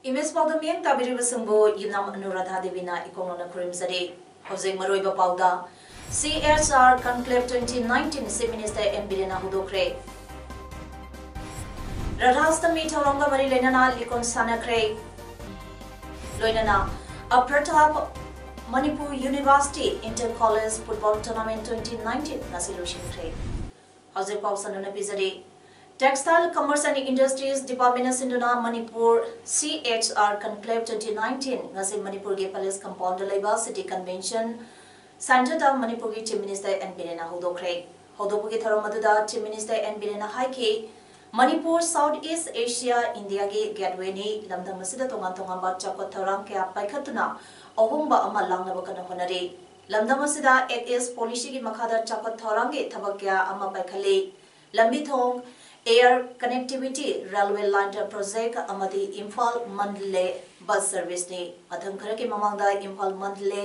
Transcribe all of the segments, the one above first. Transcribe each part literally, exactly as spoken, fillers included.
Image ꯄꯥꯎꯗꯝ ꯃꯤꯠꯌꯦꯡ ꯇꯥꯕꯤꯔꯤꯕꯁꯤꯡꯕꯨ ꯌꯨꯝꯅꯥꯝ ꯑꯅꯨꯔꯥꯙꯥ ꯗꯦꯕꯤꯅ ꯏꯀꯣꯡꯂꯣꯟꯅ ꯈꯨꯔꯨꯝꯖꯔꯤ꯫ ꯍꯧꯖꯤꯛ ꯃꯔꯨꯑꯣꯏꯕ ꯄꯥꯎꯗ, C H R Conclave twenty nineteen Chief Minister N ꯕꯤꯔꯦꯟꯅ ꯍꯧꯗꯣꯛꯈ꯭ꯔꯦ꯫ ꯔꯥꯙꯥꯁꯇꯃꯤ ꯊꯧꯔꯝꯒ ꯃꯔꯤ ꯂꯩꯅꯅ ꯂꯤꯀꯣꯟ ꯁꯥꯟꯅꯈ꯭ꯔꯦ꯫ ꯂꯣꯏꯅꯅ up Pratap Manipur university Inter College Football Tournament twenty nineteen ꯉꯁꯤ ꯂꯣꯏꯁꯤꯟꯈ꯭ꯔꯦ꯫ ꯍꯧꯖꯤꯛ ꯄꯥꯎ ꯁꯟꯗꯣꯛꯅ ꯄꯤꯖꯔꯤ꯫ Textile, Commerce and Industries Departmentꯅ ꯁꯤꯟꯗꯨꯅ Manipur C H R Conclave twenty nineteen ꯉꯁꯤ ꯃꯅꯤꯄꯨꯔꯒꯤ Palace Compoundꯗ ꯂꯩꯕ City Convention Centreꯗ ꯃꯅꯤꯄꯨꯔꯒꯤ Chief Minister N ꯕꯤꯔꯦꯟꯅ ꯍꯧꯗꯣꯛꯈ꯭ꯔꯦ꯫ ꯍꯧꯗꯣꯛꯄꯒꯤ ꯊꯧꯔꯝ ꯑꯗꯨꯗ Chief Minister N ꯕꯤꯔꯦꯟꯅ ꯍꯥꯏꯈꯤ, ꯃꯅꯤꯄꯨꯔ South East Asia, Indiaꯒꯤ gatewayꯅꯤ꯫ ꯂꯝꯗꯝ ꯑꯁꯤꯗ ꯇꯣꯉꯥꯟ ꯇꯣꯉꯥꯟꯕ ꯆꯥꯎꯈꯠ ꯊꯧꯔꯥꯡ ꯀꯌꯥ ꯄꯥꯏꯈꯠꯇꯨꯅ ꯑꯍꯣꯡꯕ ꯑꯃ ꯂꯥꯛꯅꯕ ꯀꯟꯅ ꯍꯣꯠꯅꯔꯤ꯫ ꯂꯝꯗꯝ ꯑꯁꯤꯗ Act East Policyꯒꯤ ꯃꯈꯥꯗ ꯆꯥꯎꯈꯠ ꯊꯧꯔꯥꯡꯒꯤ ꯊꯕꯛ ꯀꯌꯥ ꯑꯃ ꯄꯥꯏꯈꯠꯂꯤ꯫ ꯂꯝꯕꯤ ꯊꯣꯡ, air connectivity, railway line project ꯑꯃꯗꯤ ꯏꯝꯐꯥꯜ ꯃꯟꯗꯂꯦ bus serviceꯅꯤ꯫ ꯃꯇꯝ ꯈꯔꯒꯤ ꯃꯃꯥꯡꯗ Imphal Mandalay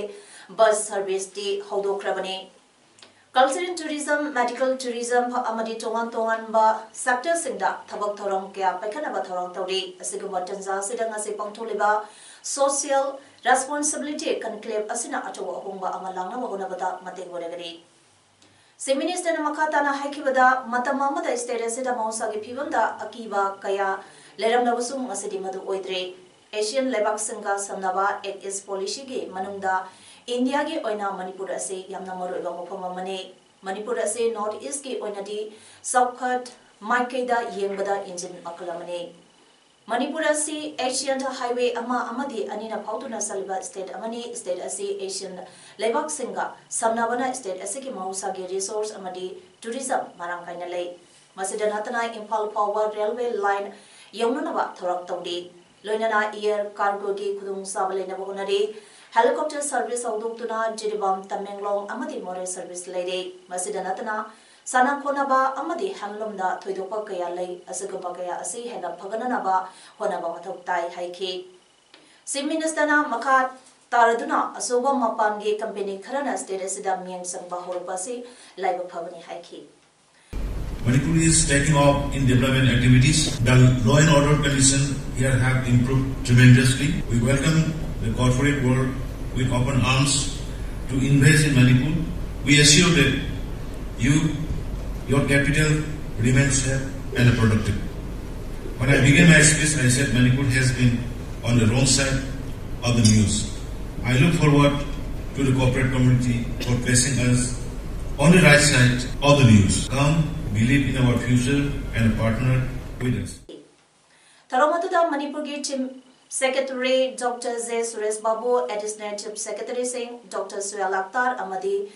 bus serviceꯇꯤ ꯍꯧꯗꯣꯛꯈ꯭ꯔꯕꯅꯤ꯫ Cultural tourism, medical tourism ꯑꯃꯗꯤ ꯇꯣꯉꯥꯟ ꯇꯣꯉꯥꯟꯕ sectorꯁꯤꯡꯗ ꯊꯕꯛ ꯊꯧꯔꯝ ꯀꯌꯥ ꯄꯥꯏꯈꯠꯅꯕ ꯊꯧꯔꯥꯡ ꯇꯧꯔꯤ꯫ ꯑꯁꯤꯒꯨꯝꯕ ꯇꯥꯟꯖꯥ ꯑꯁꯤꯗ ꯉꯁꯤ ꯄꯥꯡꯊꯣꯛꯂꯤꯕ Social Responsibility Conclave ꯑꯁꯤꯅ ꯑꯆꯧꯕ ꯑꯍꯣꯡꯕ ꯑꯃ ꯂꯥꯛꯅꯕ ꯍꯣꯠꯅꯕꯗ ꯃꯇꯦꯡ ꯑꯣꯏꯔꯒꯅꯤ꯫ Chief Ministerꯅ ꯃꯈꯥ ꯇꯥꯅ ꯍꯥꯏꯈꯤꯕꯗ, ꯃꯇꯝ ꯑꯃꯗ state ꯑꯁꯤꯗ ꯃꯍꯧꯁꯥꯒꯤ ꯐꯤꯕꯝꯗ ꯑꯀꯤꯕ ꯀꯌꯥ ꯂꯩꯔꯝꯂꯕꯁꯨ ꯉꯁꯤꯗꯤ ꯃꯗꯨ ꯑꯣꯏꯗ꯭ꯔꯦ꯫ Asian ꯂꯩꯕꯥꯛꯁꯤꯡꯒ ꯁꯝꯅꯕ Act East Policyꯒꯤ ꯃꯅꯨꯡꯗ ꯏꯟꯗꯤꯌꯥꯒꯤ ꯑꯣꯏꯅ ꯃꯅꯤꯄꯨꯔ ꯑꯁꯤ ꯌꯥꯝꯅ ꯃꯔꯨꯑꯣꯏꯕ ꯃꯐꯝ ꯑꯃꯅꯤ꯫ ꯃꯅꯤꯄꯨꯔ ꯑꯁꯤ North Eastꯀꯤ ꯑꯣꯏꯅꯗꯤ ꯆꯥꯎꯈꯠ ꯃꯥꯏꯀꯩꯗ ꯌꯦꯡꯕꯗ engine ꯃꯈꯜ ꯑꯃꯅꯤ꯫ ꯃꯅꯤꯄꯨꯔ ꯑꯁꯤ Asian highway ꯑꯃ ꯑꯃꯗꯤ ꯑꯅꯤꯅ ꯐꯥꯎꯗꯨꯅ ꯆꯠꯂꯤꯕ state ꯑꯃꯅꯤ꯫ State ꯑꯁꯤ Asian ꯂꯩꯕꯥꯛꯁꯤꯡꯒ ꯁꯝꯅꯕꯅ state ꯑꯁꯤꯒꯤ ꯃꯍꯧꯁꯥꯒꯤ resource ꯑꯃꯗꯤ tourism ꯃꯔꯥꯡ ꯀꯥꯏꯅ ꯂꯩ꯫ ꯃꯁꯤꯗ ꯅꯠꯇꯅ ꯏꯝꯐꯥꯜ ꯐꯥꯎꯕ railway line ꯌꯧꯅꯅꯕ ꯊꯧꯔꯥꯡ ꯇꯧꯔꯤ꯫ ꯂꯣꯏꯅꯅ air cargoꯒꯤ ꯈꯨꯗꯣꯡꯆꯥꯕ ꯂꯩꯅꯕ ꯍꯣꯠꯅꯔꯤ꯫ Helicopter service ꯍꯧꯗꯣꯛꯇꯨꯅ ꯖꯤꯔꯤꯕꯥꯝ, ꯇꯃꯦꯡꯂꯣꯡ ꯑꯃꯗꯤ ꯃꯣꯔꯦ service ꯂꯩꯔꯦ꯫ ꯃꯁꯤꯗ ꯅꯠꯇꯅ ꯁꯥꯟꯅ ꯈꯣꯠꯅꯕ ꯑꯃꯗꯤ handloomꯗ ꯊꯣꯏꯗꯣꯛꯄ ꯀꯌꯥ ꯂꯩ꯫ ꯑꯁꯤꯒꯨꯝꯕ ꯀꯌꯥ ꯑꯁꯤ ꯍꯦꯟꯅ ꯐꯒꯠꯅꯅꯕ ꯍꯣꯠꯅꯕ ꯃꯊꯧ ꯇꯥꯏ ꯍꯥꯏꯈꯤ꯫ Chief Ministerꯅ ꯃꯈꯥ ꯇꯥꯔꯗꯨꯅ ꯑꯆꯧꯕ ꯃꯄꯥꯟꯒꯤ company ꯈꯔꯅ state ꯑꯁꯤꯗ ꯃꯤꯠꯌꯦꯡ ꯆꯪꯕ ꯍꯧꯔꯛꯄ ꯑꯁꯤ ꯂꯥꯏꯕꯛ ꯐꯕꯅꯤ ꯍꯥꯏꯈꯤ꯫ Manipur is taking off in development activities. The law and order condition here have improved tremendously. We welcome the corporate world with open arms to invest in Manipur. We assure that you, your capital remains safe and productive. When I began my speech, I said Manipur has been on the wrong side of the news. I look forward to the corporate community for placing us on the right side of the news. Come, believe in our future and partner with us. ꯊꯧꯔꯝ ꯑꯗꯨꯗ ꯃꯅꯤꯄꯨꯔꯒꯤ Chief Secretary Doctor J Suresh ꯕꯥꯕꯨ, Additional Chief Secretaryꯁꯤꯡ Doctor Suhel Akhtar ꯑꯃꯗꯤ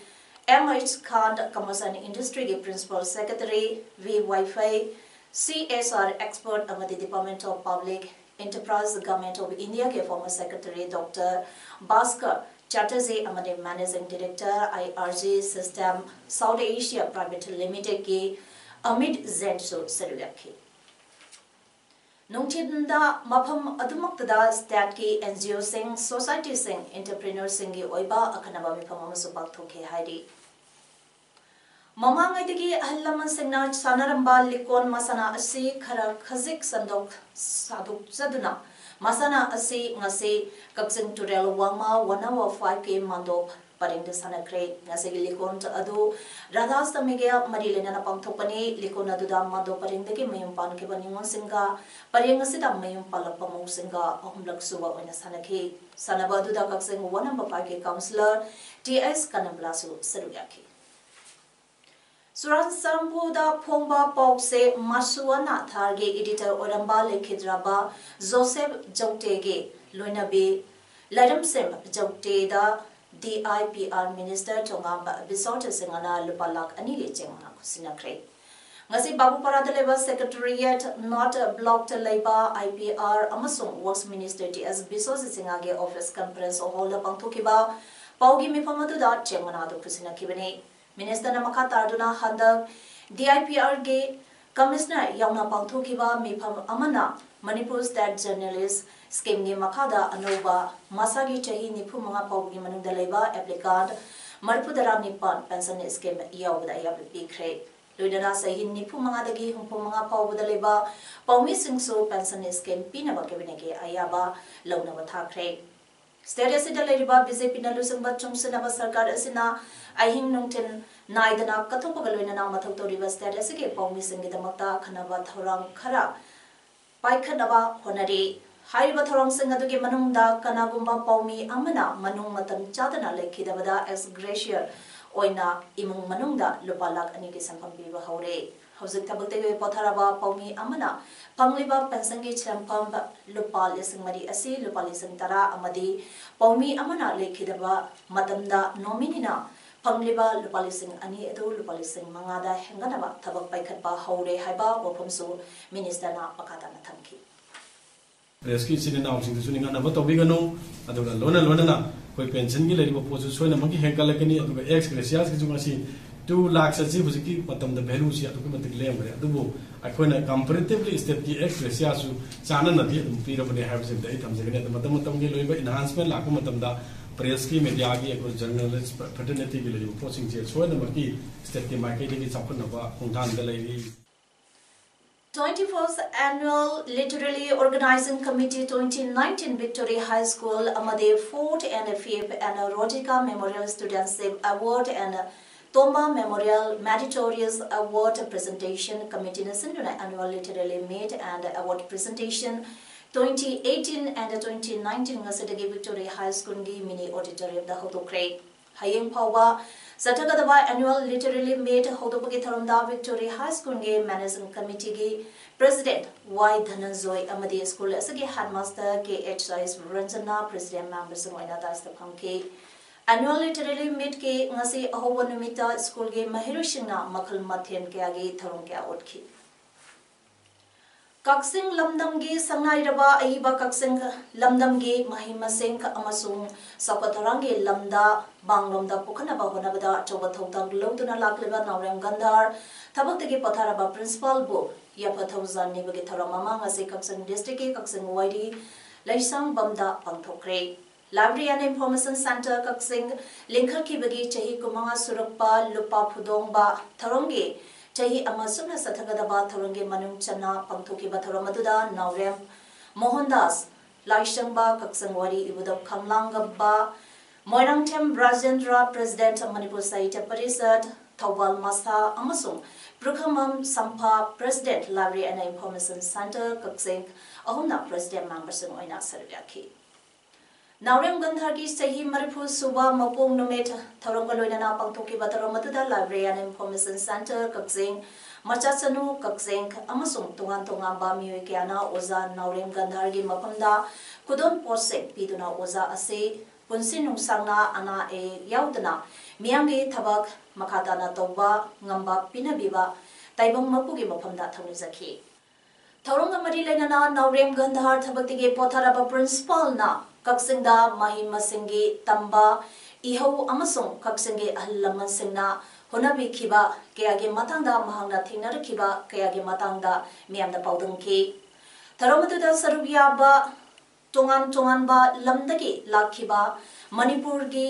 M H Khan, Commerce and Industryꯒꯤ Principal Secretary V ꯋꯥꯏꯐꯩ, C S R expert ꯑꯃꯗꯤ Department of Public Enterprise, Government of Indiaꯒꯤ former Secretary Doctor Bhaskar ꯆꯦꯇꯔꯖꯤ ꯑꯃꯗꯤ Managing Director I R G System South Asia Private Limitedꯀꯤ Amit ꯖꯦꯟꯁꯨ ꯁꯔꯨꯛ ꯌꯥꯈꯤ꯫ ꯅꯨꯡꯊꯤꯜꯗ ꯃꯐꯝ ꯑꯗꯨꯃꯛꯇꯗ stateꯀꯤ N G Oꯁꯤꯡ, societyꯁꯤꯡ, entrepreneurꯁꯤꯡꯒꯤ ꯑꯣꯏꯕ ꯑꯈꯟꯅꯕ ꯃꯤꯐꯝ ꯑꯃꯁꯨ ꯄꯥꯡꯊꯣꯛꯈꯤ ꯍꯥꯏꯔꯤ꯫ ꯃꯃꯥꯡꯉꯩꯗꯒꯤ ꯑꯍꯜ ꯂꯃꯟꯁꯤꯡꯅ ꯁꯥꯟꯅꯔꯝꯕ ꯂꯤꯀꯣꯟ ꯃꯁꯥꯟꯅ ꯑꯁꯤ ꯈꯔ ꯈꯖꯤꯛ ꯁꯟꯗꯣꯛ ꯁꯥꯗꯣꯛꯆꯗꯨꯅ ꯃꯁꯥꯟꯅ ꯑꯁꯤ ꯉꯁꯤ ꯀꯛꯆꯤꯡ ꯇꯨꯔꯦꯜ ꯋꯥꯡꯃ one oh fiveꯀꯤ ꯃꯥꯟꯗꯣꯞ ꯄꯔꯦꯡꯗ ꯁꯥꯟꯅꯈ꯭ꯔꯦ꯫ ꯉꯁꯤꯒꯤ ꯂꯤꯀꯣꯟ ꯑꯗꯨ ꯔꯥꯙꯥꯁꯇꯃꯤꯒ ꯃꯔꯤ ꯂꯩꯅꯅ ꯄꯥꯡꯊꯣꯛꯄꯅꯤ꯫ ꯂꯤꯀꯣꯟ ꯑꯗꯨꯗ ꯃꯥꯟꯗꯣꯞ ꯄꯔꯦꯡꯗꯒꯤ ꯃꯌꯨꯝ ꯄꯥꯟꯈꯤꯕ ꯅꯤꯉꯣꯜꯁꯤꯡꯒ ꯄꯔꯦꯡ ꯑꯁꯤꯗ ꯃꯌꯨꯝ ꯄꯥꯜꯂꯛꯄ ꯃꯧꯁꯤꯡꯒ ꯑꯍꯨꯝꯂꯛ ꯁꯨꯕ ꯑꯣꯏꯅ ꯁꯥꯟꯅꯈꯤ꯫ ꯁꯥꯟꯅꯕ ꯑꯗꯨꯗ ꯀꯛꯆꯤꯡ one number fiveꯀꯤ councillor T S ꯀꯅꯝꯕꯂꯥꯁꯨ ꯁꯔꯨꯛ ꯌꯥꯈꯤ꯫ ꯆꯨꯔꯥꯆꯥꯟꯄꯨꯔꯗ ꯐꯣꯡꯕ ꯄꯥꯎꯆꯦ ꯃꯁꯨꯋꯥꯅ ꯊꯥꯔꯒꯤ editor ꯑꯣꯏꯔꯝꯕ ꯂꯩꯈꯤꯗ꯭ꯔꯕ ꯖꯣꯁꯦꯐ ꯖꯧꯇꯦꯒꯤ ꯂꯣꯏꯅꯕꯤ ꯂꯥꯏꯔꯝꯁꯦꯝ ꯖꯧꯇꯦꯗ D I P R minister ꯆꯣꯉꯥꯝꯕ ꯕꯤꯁꯣꯠ ꯁꯤꯡꯍꯅ ꯂꯨꯄꯥ ꯂꯥꯈ ꯑꯅꯤꯒꯤ ꯆꯦꯡ ꯃꯅꯥ ꯈꯨꯠꯁꯤꯟꯅꯈ꯭ꯔꯦ꯫ ꯉꯁꯤ ꯕꯥꯕꯨꯄꯥꯔꯥꯗ ꯂꯩꯕ Secretariat North Blockꯇ ꯂꯩꯕ I P R ꯑꯃꯁꯨꯡ Works Minister T S ꯕꯤꯁꯣꯠ ꯁꯤꯡꯍꯒꯤ office conference hallꯗ ꯄꯥꯡꯊꯣꯛꯈꯤꯕ ꯄꯥꯎꯒꯤ ꯃꯤꯐꯝ ꯑꯗꯨꯗ ꯆꯦꯡ ꯃꯅꯥꯗꯨ ꯈꯨꯠꯁꯤꯟꯅꯈꯤꯕꯅꯤ꯫ Ministerꯅ ꯃꯈꯥ ꯇꯥꯗꯨꯅ ꯍꯟꯗꯛ D I P Rꯒꯤ Commissioner ꯌꯥꯎꯅ ꯄꯥꯡꯊꯣꯛꯈꯤꯕ ꯃꯤꯐꯝ ꯑꯃꯅ Manipur State Journalist Schemeꯒꯤ ꯃꯈꯥꯗ ꯑꯅꯧꯕ ꯃꯁꯥꯒꯤ ꯆꯍꯤ ꯅꯤꯐꯨ ꯃꯉꯥ ꯐꯥꯎꯕꯒꯤ ꯃꯅꯨꯡꯗ ꯂꯩꯕ applicant ꯃꯔꯤꯐꯨ ꯇꯔꯥ ꯅꯤꯄꯥꯟ pension scheme ꯌꯥꯎꯕꯗ ꯑꯌꯥꯕ ꯄꯤꯈ꯭ꯔꯦ꯫ ꯂꯣꯏꯅꯅ ꯆꯍꯤ ꯅꯤꯐꯨ ꯃꯉꯥꯗꯒꯤ ꯍꯨꯝꯐꯨ ꯃꯉꯥ ꯐꯥꯎꯕꯗ ꯂꯩꯕ ꯄꯥꯎꯃꯤꯁꯤꯡꯁꯨ pension scheme ꯄꯤꯅꯕ cabinetꯀꯤ ꯑꯌꯥꯕ ꯂꯧꯅꯕ ꯊꯥꯈ꯭ꯔꯦ꯫ State ꯑꯁꯤꯗ ꯂꯩꯔꯤꯕ BJPꯅ ꯂꯨꯆꯤꯡꯕ ꯆꯨꯡꯁꯤꯟꯅꯕ ꯁꯔꯀꯥꯔ ꯑꯁꯤꯅ ꯑꯍꯤꯡ ꯅꯨꯡꯊꯤꯜ ꯅꯥꯏꯗꯅ ꯀꯠꯊꯣꯛꯄꯒ ꯂꯣꯏꯅꯅ ꯃꯊꯧ ꯇꯧꯔꯤꯕ state ꯑꯁꯤꯒꯤ ꯄꯥꯎꯃꯤꯁꯤꯡꯒꯤꯗꯃꯛꯇ ꯑꯈꯟꯅꯕ ꯊꯧꯔꯥꯡ ꯈꯔ ꯄꯥꯏꯈꯠꯅꯕ ꯍꯣꯠꯅꯔꯤ꯫ ꯍꯥꯏꯔꯤꯕ ꯊꯧꯔꯥꯡꯁꯤꯡ ꯑꯗꯨꯒꯤ ꯃꯅꯨꯡꯗ ꯀꯅꯥꯒꯨꯝꯕ ꯄꯥꯎꯃꯤ ꯑꯃꯅ ꯃꯅꯨꯡ ꯃꯇꯝ ꯆꯥꯗꯅ ꯂꯩꯈꯤꯗꯕꯗ ex gratia ꯑꯣꯏꯅ ꯏꯃꯨꯡ ꯃꯅꯨꯡꯗ ꯂꯨꯄꯥ ꯂꯥꯈ ꯑꯅꯤꯒꯤ ꯁꯦꯟꯐꯝ ꯄꯤꯕ ꯍꯧꯔꯦ꯫ ꯍꯧꯖꯤꯛ ꯊꯕꯛꯇꯒꯤ ꯄꯣꯊꯥꯔꯕ ꯄꯥꯎꯃꯤ ꯑꯃꯅ ꯐꯪꯂꯤꯕ pensionꯒꯤ ꯁꯦꯟꯐꯝ ꯂꯨꯄꯥ ꯂꯤꯁꯤꯡ ꯃꯔꯤ ꯑꯁꯤ ꯂꯨꯄꯥ ꯂꯤꯁꯤꯡ ꯇꯔꯥ ꯑꯃꯗꯤ ꯄꯥꯎꯃꯤ ꯑꯃꯅ ꯂꯩꯈꯤꯗꯕ ꯃꯇꯝꯗ ꯅꯣꯃꯤꯅꯤꯅ ꯐꯪꯂꯤꯕ ꯂꯨꯄꯥ ꯂꯤꯁꯤꯡ ꯑꯅꯤ ꯑꯗꯨ ꯂꯨꯄꯥ ꯂꯤꯁꯤꯡ ꯃꯉꯥꯗ ꯍꯦꯟꯒꯠꯅꯕ ꯊꯕꯛ ꯄꯥꯏꯈꯠꯄ ꯍꯧꯔꯦ ꯍꯥꯏꯕ ꯋꯥꯐꯝꯁꯨ ministerꯅ ꯃꯈꯥ ꯇꯥꯅ ꯊꯝꯈꯤ꯫ Pressꯀꯤ ꯏꯆꯤꯟ ꯏꯅꯥꯎꯁꯤꯡꯗꯁꯨ ꯅꯤꯡꯍꯟꯅꯕ ꯇꯧꯕꯤꯒꯅꯨ꯫ ꯑꯗꯨꯒ ꯂꯣꯏꯅ ꯂꯣꯏꯅꯅ ꯑꯩꯈꯣꯏ pensionꯒꯤ ꯂꯩꯔꯤꯕ ꯄꯣꯠꯁꯨ ꯁꯣꯏꯗꯅꯃꯛꯀꯤ ꯍꯦꯟꯒꯠꯂꯛꯀꯅꯤ꯫ ꯑꯗꯨꯒ ex gratiaꯒꯤꯁꯨ ꯉꯁꯤ two lakhꯁꯦ ꯍꯧꯖꯤꯛꯀꯤ ꯃꯇꯝꯗ valueꯁꯤ ꯑꯗꯨꯛꯀꯤ ꯃꯇꯤꯛ ꯂꯦꯝꯈ꯭ꯔꯦ꯫ ꯑꯗꯨꯕꯨ ꯑꯩꯈꯣꯏꯅ comparatively stateꯀꯤ ex gratiaꯁꯨ ꯆꯥꯟꯅꯅꯗꯤ ꯑꯗꯨꯝ ꯄꯤꯔꯕꯅꯦ ꯍꯥꯏꯕꯁꯤꯃꯗꯤ ꯑꯩ ꯊꯝꯖꯒꯅꯤ꯫ ꯑꯗꯨ ꯃꯇꯝ ꯃꯇꯝꯒꯤ ꯂꯣꯏꯕ enhancement ꯂꯥꯛꯄ ꯃꯇꯝꯗ pressꯀꯤ mediaꯒꯤ ꯑꯩꯈꯣꯏ journalist fraternityꯒꯤ ꯂꯩꯔꯤꯕ ꯄꯣꯠꯁꯤꯡꯁꯦ ꯁꯣꯏꯗꯅꯃꯛꯀꯤ stateꯀꯤ ꯃꯥꯏꯀꯩꯗꯒꯤ ꯆꯥꯎꯈꯠꯅꯕ ꯈꯣꯡꯊꯥꯡꯗ ꯂꯩꯔꯤ꯫ Twenty-first Annual Literary Organizing Committee twenty nineteen Victory High School ꯑꯃꯗꯤ fourth and fifth and Rotika Memorial Studentship Award and Tomba Memorial Meritorious Award Presentation Committeeꯅ ꯁꯤꯟꯗꯨꯅ Annual Literary Meet and Award Presentation twenty eighteen and twenty nineteen ꯉꯁꯤꯗꯒꯤ Victory High Schoolꯒꯤ mini auditoriumꯗ ꯍꯧꯗꯣꯛꯈ꯭ꯔꯦ꯫ ꯍꯌꯦꯡ ꯐꯥꯎꯕ ꯆꯠꯊꯒꯗꯕ annual literary meet ꯍꯧꯗꯣꯛꯄꯒꯤ ꯊꯧꯔꯝꯗ Victory High Schoolꯒꯤ Managing Committeeꯒꯤ President ꯋꯥꯏ ꯙꯅꯟꯖꯣꯏ ꯑꯃꯗꯤ school ꯑꯁꯤꯒꯤ headmaster ꯀꯦ H ꯑꯦꯁ Ranjana president memberꯁꯤꯡ ꯑꯣꯏꯅ dais ꯇ ꯐꯝꯈꯤ꯫ Annual literary meetꯀꯤ ꯉꯁꯤ ꯑꯍꯧꯕ ꯅꯨꯃꯤꯠꯇ schoolꯒꯤ ꯃꯍꯩꯔꯣꯏꯁꯤꯡꯅ ꯃꯈꯜ ꯃꯊꯦꯜ ꯀꯌꯥꯒꯤ ꯊꯧꯔꯝ ꯀꯌꯥ ꯎꯠꯈꯤ꯫ ꯀꯛꯆꯤꯡ ꯂꯝꯗꯝꯒꯤ ꯁꯛꯅꯥꯏꯔꯕ ꯑꯏꯕ ꯀꯛꯆꯤꯡ ꯂꯝꯗꯝꯒꯤ ꯃꯍꯩ ꯃꯁꯤꯡ ꯑꯃꯁꯨꯡ ꯆꯥꯎꯈꯠ ꯊꯧꯔꯥꯡꯒꯤ ꯂꯝꯗ ꯃꯥꯡꯂꯣꯝꯗ ꯄꯨꯈꯠꯅꯕ ꯍꯣꯠꯅꯕꯗ ꯑꯆꯧꯕ ꯊꯧꯗꯥꯡ ꯂꯧꯗꯨꯅ ꯂꯥꯛꯂꯤꯕ ꯅꯥꯎꯔꯦꯝ ꯒꯟꯙꯥꯔ ꯊꯕꯛꯇꯒꯤ ꯄꯣꯊꯥꯔꯕ principalꯕꯨ ꯌꯥꯏꯐ ꯊꯧꯖꯥꯜ ꯅꯤꯕꯒꯤ ꯊꯧꯔꯝ ꯑꯃ ꯉꯁꯤ ꯀꯛꯆꯤꯡ districtꯀꯤ ꯀꯛꯆꯤꯡ ꯋꯥꯏꯔꯤ ꯂꯩꯁꯥꯡꯕꯝꯗ ꯄꯥꯡꯊꯣꯛꯈ꯭ꯔꯦ꯫ Library and Information Centre ꯀꯛꯆꯤꯡ ꯂꯤꯡꯈꯠꯈꯤꯕꯒꯤ ꯆꯍꯤ ꯀꯨꯟꯃꯉꯥ ꯁꯨꯔꯛꯄ ꯂꯨꯄꯥ ꯐꯨꯗꯣꯡꯕ ꯊꯧꯔꯝꯒꯤ ꯆꯍꯤ ꯑꯃ ꯆꯨꯞꯅ ꯆꯠꯊꯒꯗꯕ ꯊꯧꯔꯝꯒꯤ ꯃꯅꯨꯡ ꯆꯟꯅ ꯄꯥꯡꯊꯣꯛꯈꯤꯕ ꯊꯧꯔꯝ ꯑꯗꯨꯗ ꯅꯥꯎꯔꯦꯝ ꯃꯣꯍꯟꯗꯥꯁ ꯂꯥꯏꯁ꯭ꯔꯝꯕ, ꯀꯛꯆꯤꯡ ꯋꯥꯏꯔꯤ ꯏꯕꯨꯙꯧ ꯈꯝꯂꯥꯡꯒꯝꯕ, Moirangthem Rajendra, President Manipur Sahitya Parishad, Thoubal ꯃꯁꯥ ꯑꯃꯁꯨꯡ ꯄ꯭ꯔꯨꯈꯃꯝ ꯁꯝꯐꯥ, President Library and Information Centre ꯀꯛꯆꯤꯡ ꯑꯍꯨꯝꯅ president memberꯁꯤꯡ ꯑꯣꯏꯅ ꯁꯔꯨꯛ ꯌꯥꯈꯤ꯫ ꯅꯥꯎꯔꯦꯝ ꯒꯟꯙꯥꯔꯒꯤ ꯆꯍꯤ ꯃꯔꯤꯐꯨ ꯁꯨꯕ ꯃꯄꯣꯛ ꯅꯨꯃꯤꯠ ꯊꯧꯔꯝꯒ ꯂꯣꯏꯅꯅ ꯄꯥꯡꯊꯣꯛꯈꯤꯕ ꯊꯧꯔꯝ ꯑꯗꯨꯗ Library and Information Centre ꯀꯛꯆꯤꯡ, ꯃꯆꯥꯆꯅꯨ ꯀꯛꯆꯤꯡ ꯑꯃꯁꯨꯡ ꯇꯣꯉꯥꯟ ꯇꯣꯉꯥꯟꯕ ꯃꯤꯑꯣꯏ ꯀꯌꯥꯅ ꯑꯣꯖꯥ ꯅꯥꯎꯔꯦꯝ ꯒꯟꯙꯥꯔꯒꯤ ꯃꯐꯝꯗ ꯈꯨꯗꯣꯜ ꯄꯣꯠꯁꯤꯡ ꯄꯤꯗꯨꯅ ꯑꯣꯖꯥ ꯑꯁꯤ ꯄꯨꯟꯁꯤ ꯅꯨꯡꯁꯥꯡꯅ ꯑꯅꯥ ꯑꯌꯦꯛ ꯌꯥꯎꯗꯅ ꯃꯤꯌꯥꯝꯒꯤ ꯊꯕꯛ ꯃꯈꯥ ꯇꯥꯅ ꯇꯧꯕ ꯉꯝꯕ ꯄꯤꯅꯕꯤꯕ ꯇꯥꯏꯕꯪ ꯃꯄꯨꯒꯤ ꯃꯐꯝꯗ ꯊꯧꯅꯤꯖꯈꯤ꯫ ꯊꯧꯔꯝꯒ ꯃꯔꯤ ꯂꯩꯅꯅ ꯅꯥꯎꯔꯦꯝ ꯒꯟꯙꯥꯔ ꯊꯕꯛꯇꯒꯤ ꯄꯣꯊꯥꯔꯕ principalꯅ ꯀꯛꯆꯤꯡꯗ ꯃꯍꯩ ꯃꯁꯤꯡꯒꯤ ꯇꯝꯕ, ꯏꯍꯧ ꯑꯃꯁꯨꯡ ꯀꯛꯆꯤꯡꯒꯤ ꯑꯍꯜ ꯂꯃꯟꯁꯤꯡꯅ ꯍꯣꯠꯅꯕꯤꯈꯤꯕ ꯀꯌꯥꯒꯤ ꯃꯇꯥꯡꯗ, ꯃꯍꯥꯛꯅ ꯊꯦꯡꯅꯔꯛꯈꯤꯕ ꯀꯌꯥꯒꯤ ꯃꯇꯥꯡꯗ ꯃꯤꯌꯥꯝꯗ ꯄꯥꯎꯗꯝꯈꯤ꯫ ꯊꯧꯔꯝ ꯑꯗꯨꯗ ꯁꯔꯨꯛ ꯌꯥꯕ ꯇꯣꯉꯥꯟ ꯇꯣꯉꯥꯟꯕ ꯂꯝꯗꯒꯤ ꯂꯥꯛꯈꯤꯕ ꯃꯅꯤꯄꯨꯔꯒꯤ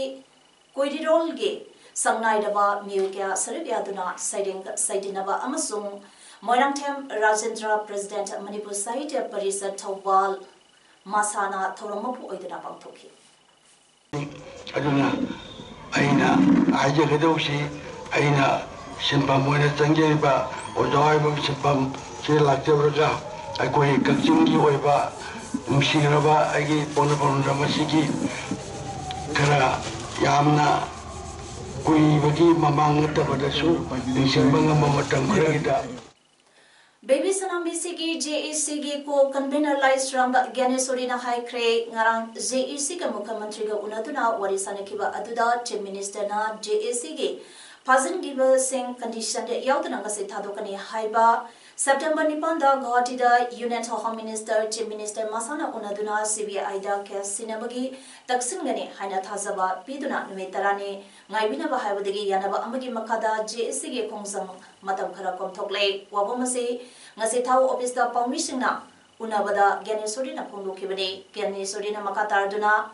ꯀꯣꯏꯔꯤꯔꯣꯜꯒꯤ ꯁꯛꯅꯥꯏꯔꯕ ꯃꯤꯑꯣꯏ ꯀꯌꯥ ꯁꯔꯨꯛ ꯌꯥꯗꯨꯅ ꯁꯩꯔꯦꯡ ꯁꯩꯗꯤꯟꯅꯕ ꯑꯃꯁꯨꯡ Moirangthem Rajendra, President Manipur Sahitya Parishad Thoubal ꯃꯁꯥꯅ ꯊꯧꯔꯝ ꯃꯄꯨ ꯑꯣꯏꯗꯨꯅ ꯄꯥꯡꯊꯣꯛꯈꯤ꯫ ꯑꯗꯨꯅ ꯑꯩꯅ ꯍꯥꯏꯖꯒꯗꯧꯁꯤ, ꯑꯩꯅ ꯁꯤꯟꯐꯝ ꯑꯣꯏꯅ ꯆꯪꯖꯔꯤꯕ ꯑꯣꯖꯥ ꯑꯣꯏꯕ ꯁꯤꯟꯐꯝꯁꯤ ꯂꯥꯛꯆꯕꯗ ꯑꯩꯈꯣꯏ ꯀꯛꯆꯤꯡꯒꯤ ꯑꯣꯏꯕ ꯅꯨꯡꯁꯤꯔꯕ ꯑꯩꯒꯤ ꯄꯣꯛꯅꯐꯝ ꯂꯝꯗꯝ ꯑꯁꯤꯒꯤ ꯈꯔ ꯌꯥꯝꯅ ꯀꯨꯏꯕꯒꯤ ꯃꯃꯥꯡ ꯅꯠꯇꯕꯗꯁꯨ ꯅꯤꯡꯁꯤꯡꯕ ꯉꯝꯕ ꯃꯇꯝ ꯈꯔꯒꯤꯗ꯫ ꯕꯦꯕꯤꯁꯅꯥ ꯃꯤꯁꯤꯒꯤ ꯖꯦ ꯑꯦ ꯁꯤꯒꯤ ꯀꯣ ꯀꯟꯚꯦꯅꯔ ꯂꯥꯏꯁ꯭ꯔꯝ ꯒ꯭ꯌꯥꯅꯦꯁꯣꯔꯤꯅ ꯍꯥꯏꯈ꯭ꯔꯦ, ꯉꯔꯥꯡ ꯖꯦ ꯑꯦ ꯁꯤꯒ ꯃꯨꯈ꯭ꯌ ꯃꯟꯇ꯭ꯔꯤꯒ ꯎꯅꯗꯨꯅ ꯋꯥꯔꯤ ꯁꯥꯅꯈꯤꯕ ꯑꯗꯨꯗ ꯆꯤꯐ ꯃꯤꯅꯤꯁꯇꯔꯅ ꯖꯦ ꯑꯦ ꯁꯤꯒꯤ ꯐꯥꯖꯤꯟꯈꯤꯕꯁꯤꯡ ꯀꯟꯗꯤꯁꯟꯗ ꯌꯥꯎꯗꯅ ꯉꯁꯤ ꯊꯥꯗꯣꯛꯀꯅꯤ ꯍꯥꯏꯕ ꯁꯦꯞꯇꯦꯝꯕꯔ ꯅꯤꯄꯥꯟꯗ ꯒꯨꯋꯥꯍꯥꯇꯤꯗ union home minister, chief minister ꯃꯁꯥꯅ ꯎꯅꯗꯨꯅ ꯁꯤ ꯕꯤ ꯑꯥꯏꯗ ꯀꯦꯁ ꯁꯤꯟꯅꯕꯒꯤ ꯇꯛꯁꯤꯟꯒꯅꯤ ꯍꯥꯏꯅ ꯊꯥꯖꯕ ꯄꯤꯗꯨꯅ ꯅꯨꯃꯤꯠ ꯇꯔꯥꯅꯤ ꯉꯥꯏꯕꯤꯅꯕ ꯍꯥꯏꯕꯗꯒꯤ ꯌꯥꯅꯕ ꯑꯃꯒꯤ ꯃꯈꯥꯗ ꯖꯦ ꯑꯦ ꯁꯤꯒꯤ ꯈꯣꯡꯖꯪ ꯃꯇꯝ ꯈꯔ ꯀꯣꯝꯊꯣꯛꯂꯦ꯫ ꯋꯥꯐꯝ ꯑꯁꯤ ꯉꯁꯤ ꯊꯥꯎ ꯑꯣꯐꯤꯁꯇ ꯄꯥꯎꯃꯤꯁꯤꯡꯅ ꯎꯅꯕꯗ ꯒ꯭ꯌꯥꯅꯦꯁꯣꯔꯤꯅ ꯐꯣꯡꯗꯣꯛꯈꯤꯕꯅꯤ꯫ ꯒ꯭ꯌꯥꯅꯦꯁꯣꯔꯤꯅ ꯃꯈꯥ ꯇꯥꯔꯗꯨꯅ,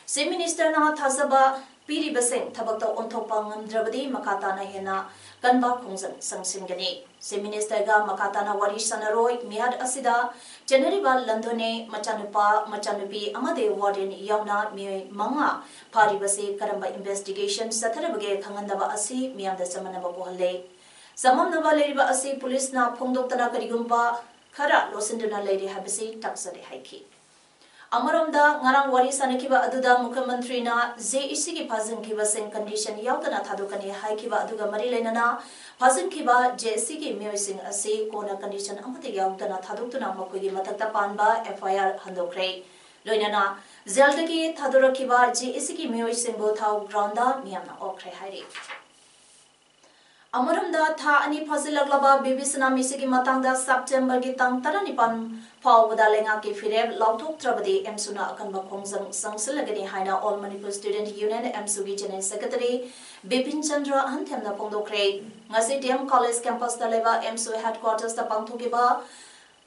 ꯆꯤꯐ ꯃꯤꯅꯤꯁꯇꯔꯅ ꯊꯥꯖꯕ ꯄꯤꯔꯤꯕꯁꯤꯡ ꯊꯕꯛꯇ ꯑꯣꯟꯊꯣꯛꯄ ꯉꯝꯗ꯭ꯔꯕꯗꯤ ꯃꯈꯥ ꯇꯥꯅ ꯍꯦꯟꯅ ꯀꯟꯕ ꯈꯣꯡꯖꯪ ꯆꯪꯁꯤꯟꯒꯅꯤ꯫ ꯆꯤꯐ ꯃꯤꯅꯤꯁꯇꯔꯒ ꯃꯈꯥ ꯇꯥꯅ ꯋꯥꯔꯤ ꯁꯥꯟꯅꯔꯣꯏ꯫ ꯃꯤꯍꯥꯠ ꯑꯁꯤꯗ ꯆꯦꯟꯅꯔꯤꯕ ꯂꯟꯗꯣꯅꯦ ꯃꯆꯥꯅꯨꯄꯥ, ꯃꯆꯥꯅꯨꯄꯤ ꯑꯃꯗꯤ ꯋꯥꯔꯗꯦꯟ ꯌꯥꯎꯅ ꯃꯤꯑꯣꯏ ꯃꯉꯥ ꯐꯥꯔꯤꯕꯁꯤ ꯀꯔꯝꯕ ꯏꯟꯚꯦꯁꯇꯤꯒꯦꯁꯟ ꯆꯠꯊꯔꯕꯒꯦ ꯈꯪꯍꯟꯗꯕ ꯑꯁꯤ ꯃꯤꯌꯥꯝꯗ ꯆꯃꯝꯅꯕ ꯄꯣꯛꯍꯜꯂꯦ꯫ ꯆꯃꯝꯅꯕ ꯂꯩꯔꯤꯕ ꯑꯁꯤ ꯄꯨꯂꯤꯁꯅ ꯐꯣꯡꯗꯣꯛꯇꯅ ꯀꯔꯤꯒꯨꯝꯕ ꯈꯔ ꯂꯣꯠꯁꯤꯟꯗꯨꯅ ꯂꯩꯔꯤ ꯍꯥꯏꯕꯁꯤ ꯇꯥꯛꯆꯔꯦ ꯍꯥꯏꯈꯤ꯫ ꯑꯃꯔꯣꯝꯗ, ꯉꯔꯥꯡ ꯋꯥꯔꯤ ꯁꯥꯅꯈꯤꯕ ꯑꯗꯨꯗ ꯃꯨꯈ꯭ꯌ ꯃꯟꯇ꯭ꯔꯤꯅ ꯖꯦ ꯑꯦ ꯁꯤꯒꯤ ꯐꯥꯖꯤꯟꯈꯤꯕꯁꯤꯡ ꯀꯟꯗꯤꯁꯟ ꯌꯥꯎꯗꯅ ꯊꯥꯗꯣꯛꯀꯅꯤ ꯍꯥꯏꯈꯤꯕ ꯑꯗꯨꯒ ꯃꯔꯤ ꯂꯩꯅꯅ ꯐꯥꯖꯤꯟꯈꯤꯕ ꯖꯦ ꯑꯦ ꯁꯤꯒꯤ ꯃꯤꯑꯣꯏꯁꯤꯡ ꯑꯁꯤ ꯀꯣꯟꯅ ꯀꯟꯗꯤꯁꯟ ꯑꯃꯠꯇ ꯌꯥꯎꯗꯅ ꯊꯥꯗꯣꯛꯇꯨꯅ ꯃꯈꯣꯏꯒꯤ ꯃꯊꯛꯇ ꯄꯥꯟꯕ ꯑꯦꯐ ꯑꯥꯏ ꯑꯥꯔ ꯍꯟꯗꯣꯛꯈ꯭ꯔꯦ꯫ ꯂꯣꯏꯅꯅ ꯖꯦꯜꯗꯒꯤ ꯊꯥꯗꯣꯔꯛꯈꯤꯕ ꯖꯦ ꯑꯦ ꯁꯤꯒꯤ ꯃꯤꯑꯣꯏꯁꯤꯡꯕꯨ ꯊꯥꯎ ꯒ꯭ꯔꯥꯎꯟꯗ ꯃꯤꯌꯥꯝꯅ ꯑꯣꯛꯈ꯭ꯔꯦ ꯍꯥꯏꯔꯤ꯫ ꯑꯃꯔꯣꯝꯗ, ꯊꯥ ꯑꯅꯤ ꯐꯥꯖꯤꯜꯂꯛꯂꯕ ꯕꯦꯕꯤꯁꯅꯥ ꯃꯤꯁꯤꯒꯤ ꯃꯇꯥꯡꯗ ꯁꯦꯞꯇꯦꯝꯕꯔꯒꯤ ꯇꯥꯡ ꯇꯔꯥꯅꯤꯄꯥꯟ ꯐꯥꯎꯕꯗ ꯂꯩꯉꯥꯛꯀꯤ ꯐꯤꯔꯦꯞ ꯂꯥꯎꯊꯣꯛꯇ꯭ꯔꯕꯗꯤ ꯑꯦꯝꯁꯨꯅ ꯑꯀꯟꯕ ꯈꯣꯡꯖꯪ ꯆꯪꯁꯤꯜꯂꯒꯅꯤ ꯍꯥꯏꯅ ꯑꯣꯜ ꯃꯅꯤꯄꯨꯔ ꯁ꯭ꯇꯨꯗꯦꯟꯠ ꯌꯨꯅꯤꯌꯟ, ꯑꯦꯝꯁꯨꯒꯤ ꯖꯦꯅꯔꯦꯜ ꯁꯦꯀ꯭ꯔꯦꯇꯔꯤ ꯕꯤꯄꯤꯟ ꯆꯟꯗ꯭ꯔ ꯑꯍꯟꯊꯦꯝꯅ ꯐꯣꯡꯗꯣꯛꯈ꯭ꯔꯦ꯫ ꯉꯁꯤ ꯗꯤ ꯑꯦꯝ ꯀꯣꯂꯦꯖ ꯀꯦꯝꯄꯁꯇ ꯂꯩꯕ ꯑꯦꯝꯁꯨ ꯍꯦꯗꯀ꯭ꯋꯥꯇꯔꯁꯇ ꯄꯥꯡꯊꯣꯛꯈꯤꯕ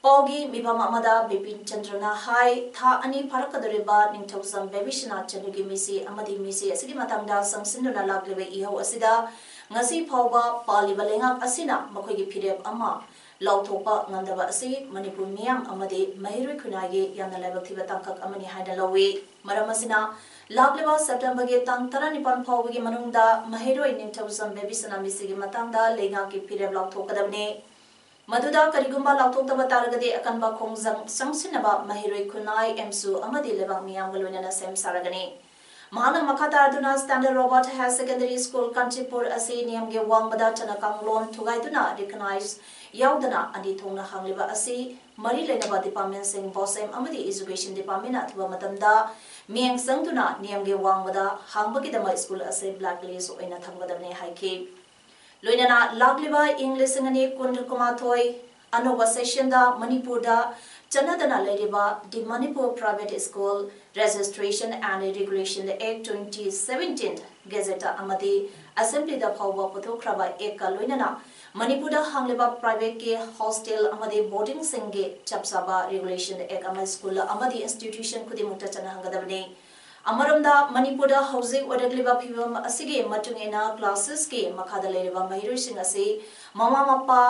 ꯄꯥꯎꯒꯤ ꯃꯤꯐꯝ ꯑꯃꯗ ꯕꯤꯄꯤꯟ ꯆꯟꯗ꯭ꯔꯅ ꯍꯥꯏ, ꯊꯥ ꯑꯅꯤ ꯐꯥꯔꯛꯀꯗꯧꯔꯤꯕ ꯅꯤꯡꯊꯧꯖꯝ ꯕꯦꯕꯤꯁꯅꯥ ꯆꯅꯨꯒꯤ ꯃꯤꯁꯤ ꯑꯃꯗꯤ ꯃꯤꯁꯤ ꯑꯁꯤꯒꯤ ꯃꯇꯥꯡꯗ ꯆꯪꯁꯤꯟꯗꯨꯅ ꯂꯥꯛꯂꯤꯕ ꯏꯍꯧ ꯑꯁꯤꯗ ꯉꯁꯤ ꯐꯥꯎꯕ ꯄꯥꯜꯂꯤꯕ ꯂꯩꯉꯥꯛ ꯑꯁꯤꯅ ꯃꯈꯣꯏꯒꯤ ꯐꯤꯔꯦꯞ ꯑꯃ ꯂꯥꯎꯊꯣꯛꯄ ꯉꯝꯗꯕ ꯑꯁꯤ ꯃꯅꯤꯄꯨꯔ ꯃꯤꯌꯥꯝ ꯑꯃꯗꯤ ꯃꯍꯩꯔꯣꯏ ꯈꯨꯟꯅꯥꯏꯒꯤ ꯌꯥꯝꯅ ꯂꯥꯏꯕꯛ ꯊꯤꯕ ꯇꯥꯡꯀꯛ ꯑꯃꯅꯤ ꯍꯥꯏꯅ ꯂꯧꯏ꯫ ꯃꯔꯝ ꯑꯁꯤꯅ, ꯂꯥꯛꯂꯤꯕ ꯁꯦꯞꯇꯦꯝꯕꯔꯒꯤ ꯇꯥꯡ ꯇꯔꯥꯅꯤꯄꯥꯟ ꯐꯥꯎꯕꯒꯤ ꯃꯅꯨꯡꯗ ꯃꯍꯩꯔꯣꯏ ꯅꯤꯡꯊꯧꯖꯝ ꯕꯦꯕꯤꯁꯅꯥ ꯃꯤꯁꯤꯒꯤ ꯃꯇꯥꯡꯗ ꯂꯩꯉꯥꯛꯀꯤ ꯐꯤꯔꯦꯞ ꯂꯥꯎꯊꯣꯛꯀꯗꯕꯅꯤ꯫ ꯃꯗꯨꯗ ꯀꯔꯤꯒꯨꯝꯕ ꯂꯥꯎꯊꯣꯛꯇꯕ ꯇꯥꯔꯒꯗꯤ ꯑꯀꯟꯕ ꯈꯣꯡꯖꯪ ꯆꯪꯁꯤꯟꯅꯕ ꯃꯍꯩꯔꯣꯏ ꯈꯨꯟꯅꯥꯏ, ꯑꯦꯝꯁꯨ ꯑꯃꯗꯤ ꯂꯩꯕꯥꯛ ꯃꯤꯌꯥꯝꯒ ꯂꯣꯏꯅꯅ ꯁꯦꯝ ꯁꯥꯔꯒꯅꯤ꯫ ꯃꯍꯥꯛꯅ ꯃꯈꯥ ꯇꯥꯗꯨꯅ Standard Robert Higher Secondary School, Kanchipur ꯑꯁꯤ ꯅꯤꯌꯝꯒꯤ ꯋꯥꯡꯃꯗ ꯆꯠꯅ ꯀꯥꯡꯂꯣꯟ ꯊꯨꯒꯥꯏꯗꯨꯅ recognize ꯌꯥꯎꯗꯅ ꯑꯅꯤ ꯊꯣꯛꯅ ꯍꯥꯡꯂꯤꯕ ꯑꯁꯤ ꯃꯔꯤ ꯂꯩꯅꯕ departmentꯁꯤꯡ, BOSEM ꯑꯃꯗꯤ Education Departmentꯅ ꯑꯊꯨꯕ ꯃꯇꯝꯗ ꯃꯤꯠꯌꯦꯡ ꯆꯪꯗꯨꯅ ꯅꯤꯌꯝꯒꯤ ꯋꯥꯡꯃꯗ ꯍꯥꯡꯕꯒꯤꯗꯃꯛ school ꯑꯁꯤ blacklist ꯑꯣꯏꯅ ꯊꯝꯒꯗꯕꯅꯤ ꯍꯥꯏꯈꯤ꯫ ꯂꯣꯏꯅꯅ ꯂꯥꯛꯂꯤꯕ ꯏꯪ ꯂꯤꯁꯤꯡ ꯑꯅꯤ ꯀꯨꯟ ꯀꯨꯟꯃꯥꯊꯣꯏ ꯑꯅꯧꯕ sessionꯗ ꯃꯅꯤꯄꯨꯔꯗ ꯆꯠꯅꯗꯅ ꯂꯩꯔꯤꯕ The Manipur Private School Registration and Regulation Act twenty seventeen Gazette ꯑꯃꯗꯤ Assemblyꯗ ꯐꯥꯎꯕ ꯄꯨꯊꯣꯛꯈ꯭ꯔꯕ actꯀ ꯂꯣꯏꯅꯅ ꯃꯅꯤꯄꯨꯔꯗ ꯍꯥꯡꯂꯤꯕ privateꯀꯤ hostel ꯑꯃꯗꯤ boardingꯁꯤꯡꯒꯤ ꯆꯞ ꯆꯥꯕ regulation act ꯑꯃ school ꯑꯃꯗꯤ institution ꯈꯨꯗꯤꯡꯃꯛꯇ ꯆꯠꯅꯍꯟꯒꯗꯕꯅꯤ꯫ ꯑꯃꯔꯣꯝꯗ, ꯃꯅꯤꯄꯨꯔꯗ ꯍꯧꯖꯤꯛ ꯑꯣꯏꯔꯛꯂꯤꯕ ꯐꯤꯕꯝ ꯑꯁꯤꯒꯤ ꯃꯇꯨꯡ ꯏꯟꯅ classesꯀꯤ ꯃꯈꯥꯗ ꯂꯩꯔꯤꯕ ꯃꯍꯩꯔꯣꯏꯁꯤꯡ ꯑꯁꯤ ꯃꯃꯥ ꯃꯄꯥ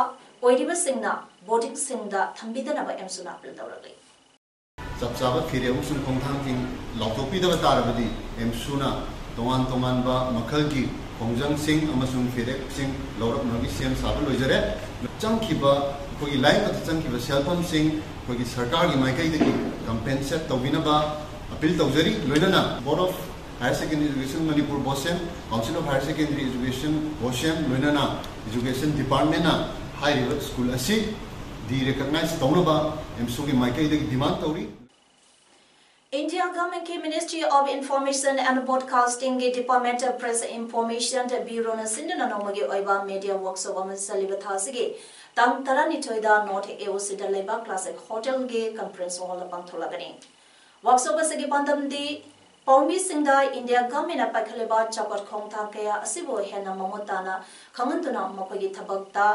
ꯑꯣꯏꯔꯤꯕꯁꯤꯡꯅ boardingꯁꯤꯡꯗ ꯊꯝꯕꯤꯗꯅꯕ ꯑꯦꯝꯁꯨꯅ appeal ꯇꯧꯔꯛꯂꯤ꯫ ꯆꯞ ꯆꯥꯕ ꯐꯤꯔꯦꯞ ꯑꯃꯁꯨꯡ ꯈꯣꯡꯊꯥꯡꯁꯤꯡ ꯂꯥꯎꯊꯣꯛꯄꯤꯗꯕ ꯇꯥꯔꯕꯗꯤ ꯑꯦꯝꯁꯨꯅ ꯇꯣꯉꯥꯟ ꯇꯣꯉꯥꯟꯕ ꯃꯈꯜꯒꯤ ꯈꯣꯡꯖꯪꯁꯤꯡ ꯑꯃꯁꯨꯡ ꯐꯤꯔꯦꯞꯁꯤꯡ ꯂꯧꯔꯛꯅꯕꯒꯤ ꯁꯦꯝ ꯁꯥꯕ ꯂꯣꯏꯖꯔꯦ꯫ ꯆꯪꯈꯤꯕ, ꯑꯩꯈꯣꯏꯒꯤ line ꯈꯛꯇ ꯆꯪꯈꯤꯕ ꯁꯦꯜꯐꯝꯁꯤꯡ ꯑꯩꯈꯣꯏꯒꯤ ꯁꯔꯀꯥꯔꯒꯤ ꯃꯥꯏꯀꯩꯗꯒꯤ compensate ꯇꯧꯕꯤꯅꯕ appeal ꯇꯧꯖꯔꯤ꯫ ꯂꯣꯏꯅꯅ Board of Higher Secondary Education Manipur, BOSEM, Council of Higher Secondary Education, BOSEM, ꯂꯣꯏꯅꯅ Education Departmentꯅ ꯍꯥꯏꯔꯤꯕ school ꯑꯁꯤ derecognize ꯇꯧꯅꯕ ꯑꯦꯝꯁꯨꯒꯤ ꯃꯥꯏꯀꯩꯗꯒꯤ demand ꯇꯧꯔꯤ꯫ India Governmentꯀꯤ Ministry of Information and Broadcastingꯒꯤ Department Press Information Bureauꯅ ꯁꯤꯟꯗꯨꯅ ꯅꯣꯡꯃꯒꯤ ꯑꯣꯏꯕ media workshop ꯑꯃ ꯆꯠꯂꯤꯕ ꯊꯥ ꯑꯁꯤꯒꯤ ꯇꯥꯡ ꯇꯔꯥꯅꯤꯊꯣꯏꯗ North AOCꯗ ꯂꯩꯕ Classic Hotelꯒꯤ conference hallꯗ ꯄꯥꯡꯊꯣꯛꯂꯒꯅꯤ꯫ Workshop ꯑꯁꯤꯒꯤ ꯄꯥꯟꯗꯝꯗꯤ ꯄꯥꯎꯃꯤꯁꯤꯡꯗ India Governmentꯅ ꯄꯥꯏꯈꯠꯂꯤꯕ ꯆꯥꯎꯈꯠ ꯈꯣꯡꯊꯥꯡ ꯀꯌꯥ ꯑꯁꯤꯕꯨ ꯍꯦꯟꯅ ꯃꯃꯨꯠ ꯇꯥꯅ ꯈꯪꯍꯟꯗꯨꯅ ꯃꯈꯣꯏꯒꯤ ꯊꯕꯛꯇ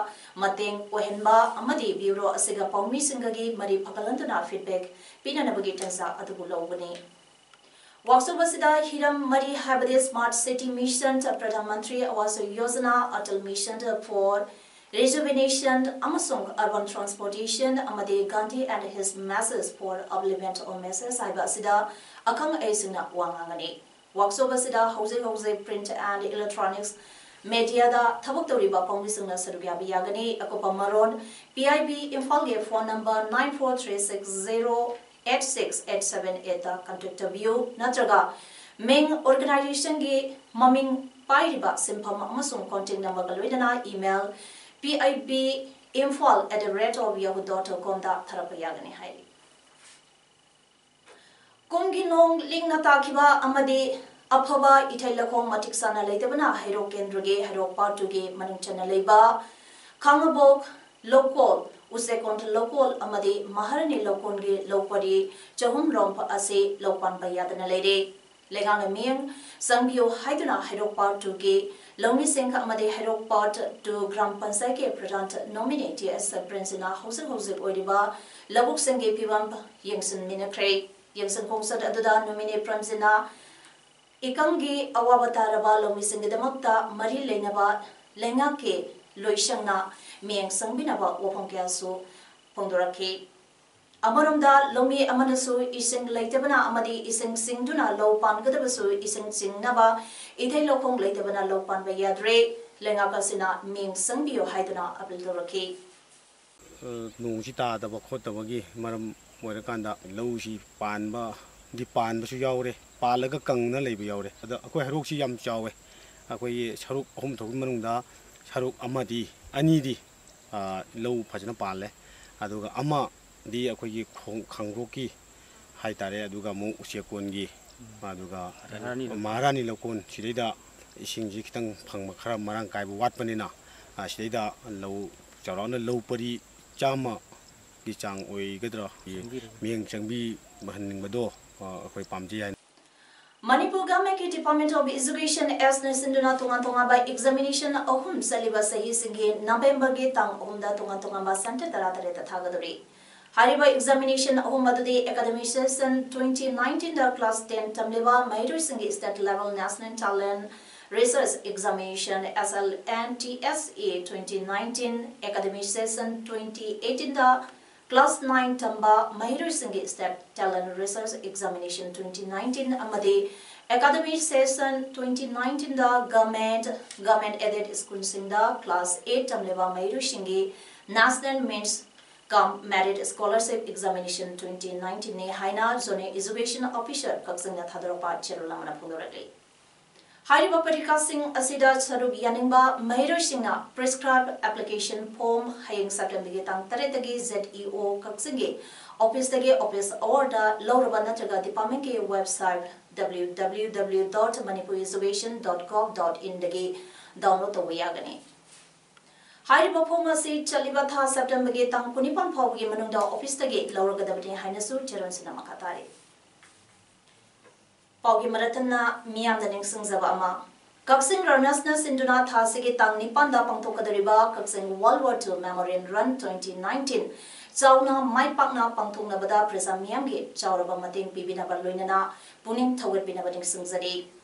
ꯃꯇꯦꯡ ꯑꯣꯏꯍꯟꯕ ꯑꯃꯗꯤ Bureau ꯑꯁꯤꯒ ꯄꯥꯎꯃꯤꯁꯤꯡꯒꯒꯤ ꯃꯔꯤ ꯐꯒꯠꯍꯟꯗꯨꯅ feedback ꯄꯤꯅꯅꯕꯒꯤ ꯇꯥꯟꯖꯥ ꯑꯗꯨꯕꯨ ꯂꯧꯕꯅꯤ꯫ Workshop ꯑꯁꯤꯗ ꯍꯤꯔꯝ ꯃꯔꯤ ꯍꯥꯏꯕꯗꯤ Smart City Mission, Pradhan Mantri Awas Yojana, Atal Mission for Rejuvenation ꯑꯃꯁꯨꯡ Urban Transportation ꯑꯃꯗꯤ Gandhi and His Message for Upliftment of Masses ꯍꯥꯏꯕ ꯑꯁꯤꯗ ꯑꯈꯪ ꯑꯍꯩꯁꯤꯡꯅ ꯋꯥ ꯉꯥꯡꯒꯅꯤ꯫ Workshop ꯑꯁꯤꯗ ꯍꯧꯖꯤꯛ ꯍꯧꯖꯤꯛ print and electronics mediaꯗ ꯊꯕꯛ ꯇꯧꯔꯤꯕ ꯄꯥꯎꯃꯤꯁꯤꯡꯅ ꯁꯔꯨꯛ ꯌꯥꯕ ꯌꯥꯒꯅꯤ꯫ ꯑꯀꯨꯞꯄ ꯃꯔꯣꯜ PIB ꯏꯝꯐꯥꯜꯒꯤ phone number nine four three six zero eight six eight seven eightꯇ contact ꯇꯧꯕꯤꯌꯨ ꯅꯠꯇ꯭ꯔꯒ ꯃꯤꯡ, organizationꯒꯤ ꯃꯃꯤꯡ, ꯄꯥꯏꯔꯤꯕ ꯁꯤꯟꯐꯝ ꯑꯃꯁꯨꯡ contact numberꯒ ꯂꯣꯏꯅꯅ email P I B imphal at the rate of yahoo dot com ꯗ ꯊꯥꯔꯛꯄ ꯌꯥꯒꯅꯤ ꯍꯥꯏꯔꯤ꯫ ꯀꯨꯝꯒꯤ ꯅꯣꯡ ꯂꯤꯛꯅ ꯇꯥꯈꯤꯕ ꯑꯃꯗꯤ ꯑꯐꯕ ꯏꯊꯩ ꯂꯧꯈꯣꯡ ꯃꯇꯤꯛ ꯆꯥꯅ ꯂꯩꯇꯕꯅ ꯍꯩꯔꯣꯛ ꯀꯦꯟꯗ꯭ꯔꯒꯤ ꯍꯩꯔꯣꯛ Part Two ꯒꯤ ꯃꯅꯨꯡ ꯆꯟꯅ ꯂꯩꯕ ꯈꯥꯉꯕꯣꯛ ꯂꯧꯀꯣꯜ, ꯎꯆꯦꯀꯣꯟ ꯂꯧꯀꯣꯜ ꯑꯃꯗꯤ ꯃꯍꯥꯔꯥꯅꯤ ꯂꯧꯀꯣꯜꯒꯤ ꯂꯧ ꯄꯔꯤ ꯆꯍꯨꯝ ꯔꯣꯝ ꯑꯁꯤ ꯂꯧ ꯄꯥꯟꯕ ꯌꯥꯗꯅ ꯂꯩꯔꯦ꯫ ꯂꯩꯉꯥꯛꯅ ꯃꯤꯠꯌꯦꯡ ꯆꯪꯕꯤꯌꯨ ꯍꯥꯏꯗꯨꯅ ꯍꯩꯔꯣꯛ Part Two ꯒꯤ ꯂꯧꯃꯤꯁꯤꯡ ꯑꯃꯗꯤ ꯍꯩꯔꯣꯛ Part Two ꯒ꯭ꯔꯥꯝ ꯄꯟꯆꯥꯌꯠꯀꯤ ꯄ꯭ꯔꯙꯥꯟ ꯅꯣꯃꯤꯅꯤ ꯇꯤ ꯑꯦꯁ ꯄ꯭ꯔꯦꯝꯖꯤꯠꯅ ꯍꯧꯖꯤꯛ ꯍꯧꯖꯤꯛ ꯑꯣꯏꯔꯤꯕ ꯂꯧꯕꯨꯛꯁꯤꯡꯒꯤ ꯐꯤꯕꯝ ꯌꯦꯡꯁꯤꯟꯃꯤꯟꯅꯈ꯭ꯔꯦ꯫ ꯌꯦꯡꯁꯤꯟ ꯈꯣꯡꯆꯠ ꯑꯗꯨꯗ ꯅꯣꯃꯤꯅꯤ ꯄ꯭ꯔꯦꯝꯖꯤꯠꯅ ꯏꯀꯪꯒꯤ ꯑꯋꯥꯕ ꯇꯥꯔꯕ ꯂꯧꯃꯤꯁꯤꯡꯒꯤꯗꯃꯛꯇ ꯃꯔꯤ ꯂꯩꯅꯕ ꯂꯩꯉꯥꯛꯀꯤ ꯂꯣꯏꯁꯪꯅ ꯃꯤꯠꯌꯦꯡ ꯆꯪꯕꯤꯅꯕ ꯋꯥꯐꯝ ꯀꯌꯥꯁꯨ ꯐꯣꯡꯗꯣꯔꯛꯈꯤ꯫ ꯑꯃꯔꯣꯝꯗ, ꯂꯧꯃꯤ ꯑꯃꯅꯁꯨ ꯏꯁꯤꯡ ꯂꯩꯇꯕꯅ ꯑꯃꯗꯤ ꯏꯁꯤꯡ ꯆꯤꯡꯗꯨꯅ ꯂꯧ ꯄꯥꯟꯒꯗꯕꯁꯨ ꯏꯁꯤꯡ ꯆꯤꯡꯅꯕ ꯏꯊꯩ ꯂꯧꯈꯣꯡ ꯂꯩꯇꯕꯅ ꯂꯧ ꯄꯥꯟꯕ ꯌꯥꯗ꯭ꯔꯦ꯫ ꯂꯩꯉꯥꯛ ꯑꯁꯤꯅ ꯃꯤꯠꯌꯦꯡ ꯆꯪꯕꯤꯌꯨ ꯍꯥꯏꯗꯨꯅ ꯑꯄꯤꯜ ꯇꯧꯔꯛꯈꯤ꯫ ꯑ, ꯅꯣꯡꯁꯤ ꯇꯥꯗꯕ ꯈꯣꯠꯇꯕꯒꯤ ꯃꯔꯝ ꯑꯣꯏꯔꯀꯥꯟꯗ ꯂꯧꯁꯤ ꯄꯥꯟꯕꯗꯤ ꯄꯥꯟꯕꯁꯨ ꯌꯥꯎꯔꯦ, ꯄꯥꯜꯂꯒ ꯀꯪꯅ ꯂꯩꯕ ꯌꯥꯎꯔꯦ꯫ ꯑꯗꯣ ꯑꯩꯈꯣꯏ ꯍꯩꯔꯣꯛꯁꯤ ꯌꯥꯝ ꯆꯥꯎꯋꯦ꯫ ꯑꯩꯈꯣꯏꯒꯤ ꯁꯔꯨꯛ ꯑꯍꯨꯝ ꯊꯣꯛꯄꯒꯤ ꯃꯅꯨꯡꯗ ꯁꯔꯨꯛ ꯑꯃꯗꯤ, ꯑꯅꯤꯗꯤ, ꯑ, ꯂꯧ ꯐꯖꯅ ꯄꯥꯜꯂꯦ꯫ ꯑꯗꯨꯒ ꯑꯃꯗꯤ ꯑꯩꯈꯣꯏꯒꯤ ꯈꯣꯡ-, ꯈꯥꯡꯒꯣꯛꯀꯤ ꯍꯥꯏꯇꯥꯔꯦ, ꯑꯗꯨꯒ ꯑꯃꯨꯛ ꯎꯆꯦꯛꯀꯣꯟꯒꯤ, ꯑꯗꯨꯒ ꯃꯍꯥꯔꯥꯅꯤ ꯂꯧꯀꯣꯟ꯫ ꯃꯍꯥꯔꯥꯅꯤ ꯂꯧꯀꯣꯟ, ꯁꯤꯗꯩꯗ ꯏꯁꯤꯡꯁꯤ ꯈꯤꯇꯪ ꯐꯪꯕ ꯈꯔ ꯃꯔꯥꯡ ꯀꯥꯏꯕ ꯋꯥꯠꯄꯅꯤꯅ, ꯑ, ꯁꯤꯗꯩꯗ ꯂꯧ ꯆꯥꯎꯔꯥꯛꯅ ꯂꯧ ꯄꯔꯤ ꯆꯥꯝꯃꯒꯤ ꯆꯥꯡ ꯑꯣꯏꯒꯗ꯭ꯔꯥ, ꯆꯪꯕꯤꯔꯒ꯫ ꯃꯤꯠꯌꯦꯡ ꯆꯪꯕꯤꯍꯟꯅꯤꯡꯕꯗꯣ, ꯑ, ꯑꯩꯈꯣꯏ ꯄꯥꯝꯖꯩ ꯍꯥꯏꯅ꯫ ꯃꯅꯤꯄꯨꯔ ꯒꯚꯔꯟꯃꯦꯟꯠꯀꯤ Department of Education ꯑꯦꯁꯅ ꯁꯤꯟꯗꯨꯅ ꯇꯣꯉꯥꯟ ꯇꯣꯉꯥꯟꯕ examination ꯑꯍꯨꯝ ꯆꯠꯂꯤꯕ ꯆꯍꯤꯁꯤꯡꯒꯤ ꯅꯕꯦꯝꯕꯔꯒꯤ ꯇꯥꯡ ꯑꯍꯨꯝꯗ ꯇꯣꯉꯥꯟ ꯇꯣꯉꯥꯟꯕ centre ꯇꯔꯥꯇꯔꯦꯠꯇ ꯊꯥꯒꯗꯧꯔꯤ꯫ ꯍꯥꯏꯔꯤꯕ examination ꯑꯍꯨꯝ ꯑꯗꯨꯗꯤ academic session twenty nineteen ꯗ class ten ꯇꯝꯂꯤꯕ ꯃꯍꯩꯔꯣꯏꯁꯤꯡꯒꯤ State Level National Talent Research Examination, S L N T S E twenty nineteen, academic session twenty eighteen ꯗ class nine ꯇꯝꯕ ꯃꯍꯩꯔꯣꯏꯁꯤꯡꯒꯤ State Talent Research Examination twenty nineteen ꯑꯃꯗꯤ academic session twenty nineteen ꯗ government, government aided schoolꯁꯤꯡꯗ class eight ꯇꯝꯂꯤꯕ ꯃꯍꯩꯔꯣꯏꯁꯤꯡꯒꯤ National Means cum Merit Scholarship Examination twenty nineteen ꯅꯤ ꯍꯥꯏꯅ Zonal Education Officer ꯀꯛꯆꯤꯡꯅ ꯊꯥꯗꯣꯔꯛꯄ ꯆꯦꯔꯣꯜ ꯑꯃꯅ ꯐꯣꯡꯗꯣꯔꯛꯂꯤ꯫ ꯍꯥꯏꯔꯤꯕ ꯄꯔꯤꯈꯥꯁꯤꯡ ꯑꯁꯤꯗ ꯁꯔꯨꯛ ꯌꯥꯅꯤꯡꯕ ꯃꯍꯩꯔꯣꯏꯁꯤꯡꯅ prescribed application form ꯍꯌꯦꯡ ꯁꯦꯞꯇꯦꯝꯕꯔꯒꯤ ꯇꯥꯡ ꯇꯔꯦꯠꯇꯒꯤ Z E O ꯀꯛꯆꯤꯡꯒꯤ office ꯇꯒꯤ office hour ꯗ ꯂꯧꯔꯕ ꯅꯠꯇ꯭ꯔꯒ department ꯀꯤ website W W W dot manipur education dot gov dot in ꯗꯒꯤ download ꯇꯧꯕ ꯌꯥꯒꯅꯤ꯫ ꯍꯥꯏꯔꯤꯕ form ꯑꯁꯤ ꯆꯠꯂꯤꯕ ꯊꯥ ꯁꯦꯞꯇꯦꯝꯕꯔꯒꯤ ꯇꯥꯡ ꯀꯨꯟꯅꯤꯄꯥꯟ ꯐꯥꯎꯕꯒꯤ ꯃꯅꯨꯡꯗ office ꯇꯒꯤ ꯂꯧꯔꯒꯗꯕꯅꯤ ꯍꯥꯏꯅꯁꯨ ꯆꯦꯔꯣꯜꯁꯤꯅ ꯃꯈꯥ ꯇꯥꯔꯤ꯫ ꯄꯥꯎꯒꯤ ꯃꯔꯛ ꯊꯠꯅ ꯃꯤꯌꯥꯝꯗ ꯅꯤꯡꯁꯤꯡꯖꯕ ꯑꯃ, ꯀꯛꯆꯤꯡ ꯔꯟꯅꯔꯁꯅ ꯁꯤꯟꯗꯨꯅ ꯊꯥ ꯑꯁꯤꯒꯤ ꯇꯥꯡ ꯅꯤꯄꯥꯟꯗ ꯄꯥꯡꯊꯣꯛꯀꯗꯧꯔꯤꯕ ꯀꯛꯆꯤꯡ World War Two Memorial Run twenty nineteen ꯆꯥꯎꯅ ꯃꯥꯏ ꯄꯥꯛꯅ ꯄꯥꯡꯊꯣꯛꯅꯕꯗ ꯄ꯭ꯔꯖꯥ ꯃꯤꯌꯥꯝꯒꯤ ꯆꯥꯎꯔꯕ ꯃꯇꯦꯡ ꯄꯤꯕꯤꯅꯕ ꯂꯣꯏꯅꯅ ꯄꯨꯛꯅꯤꯡ ꯊꯧꯒꯠꯄꯤꯅꯕ ꯅꯤꯡꯁꯤꯡꯖꯔꯤ꯫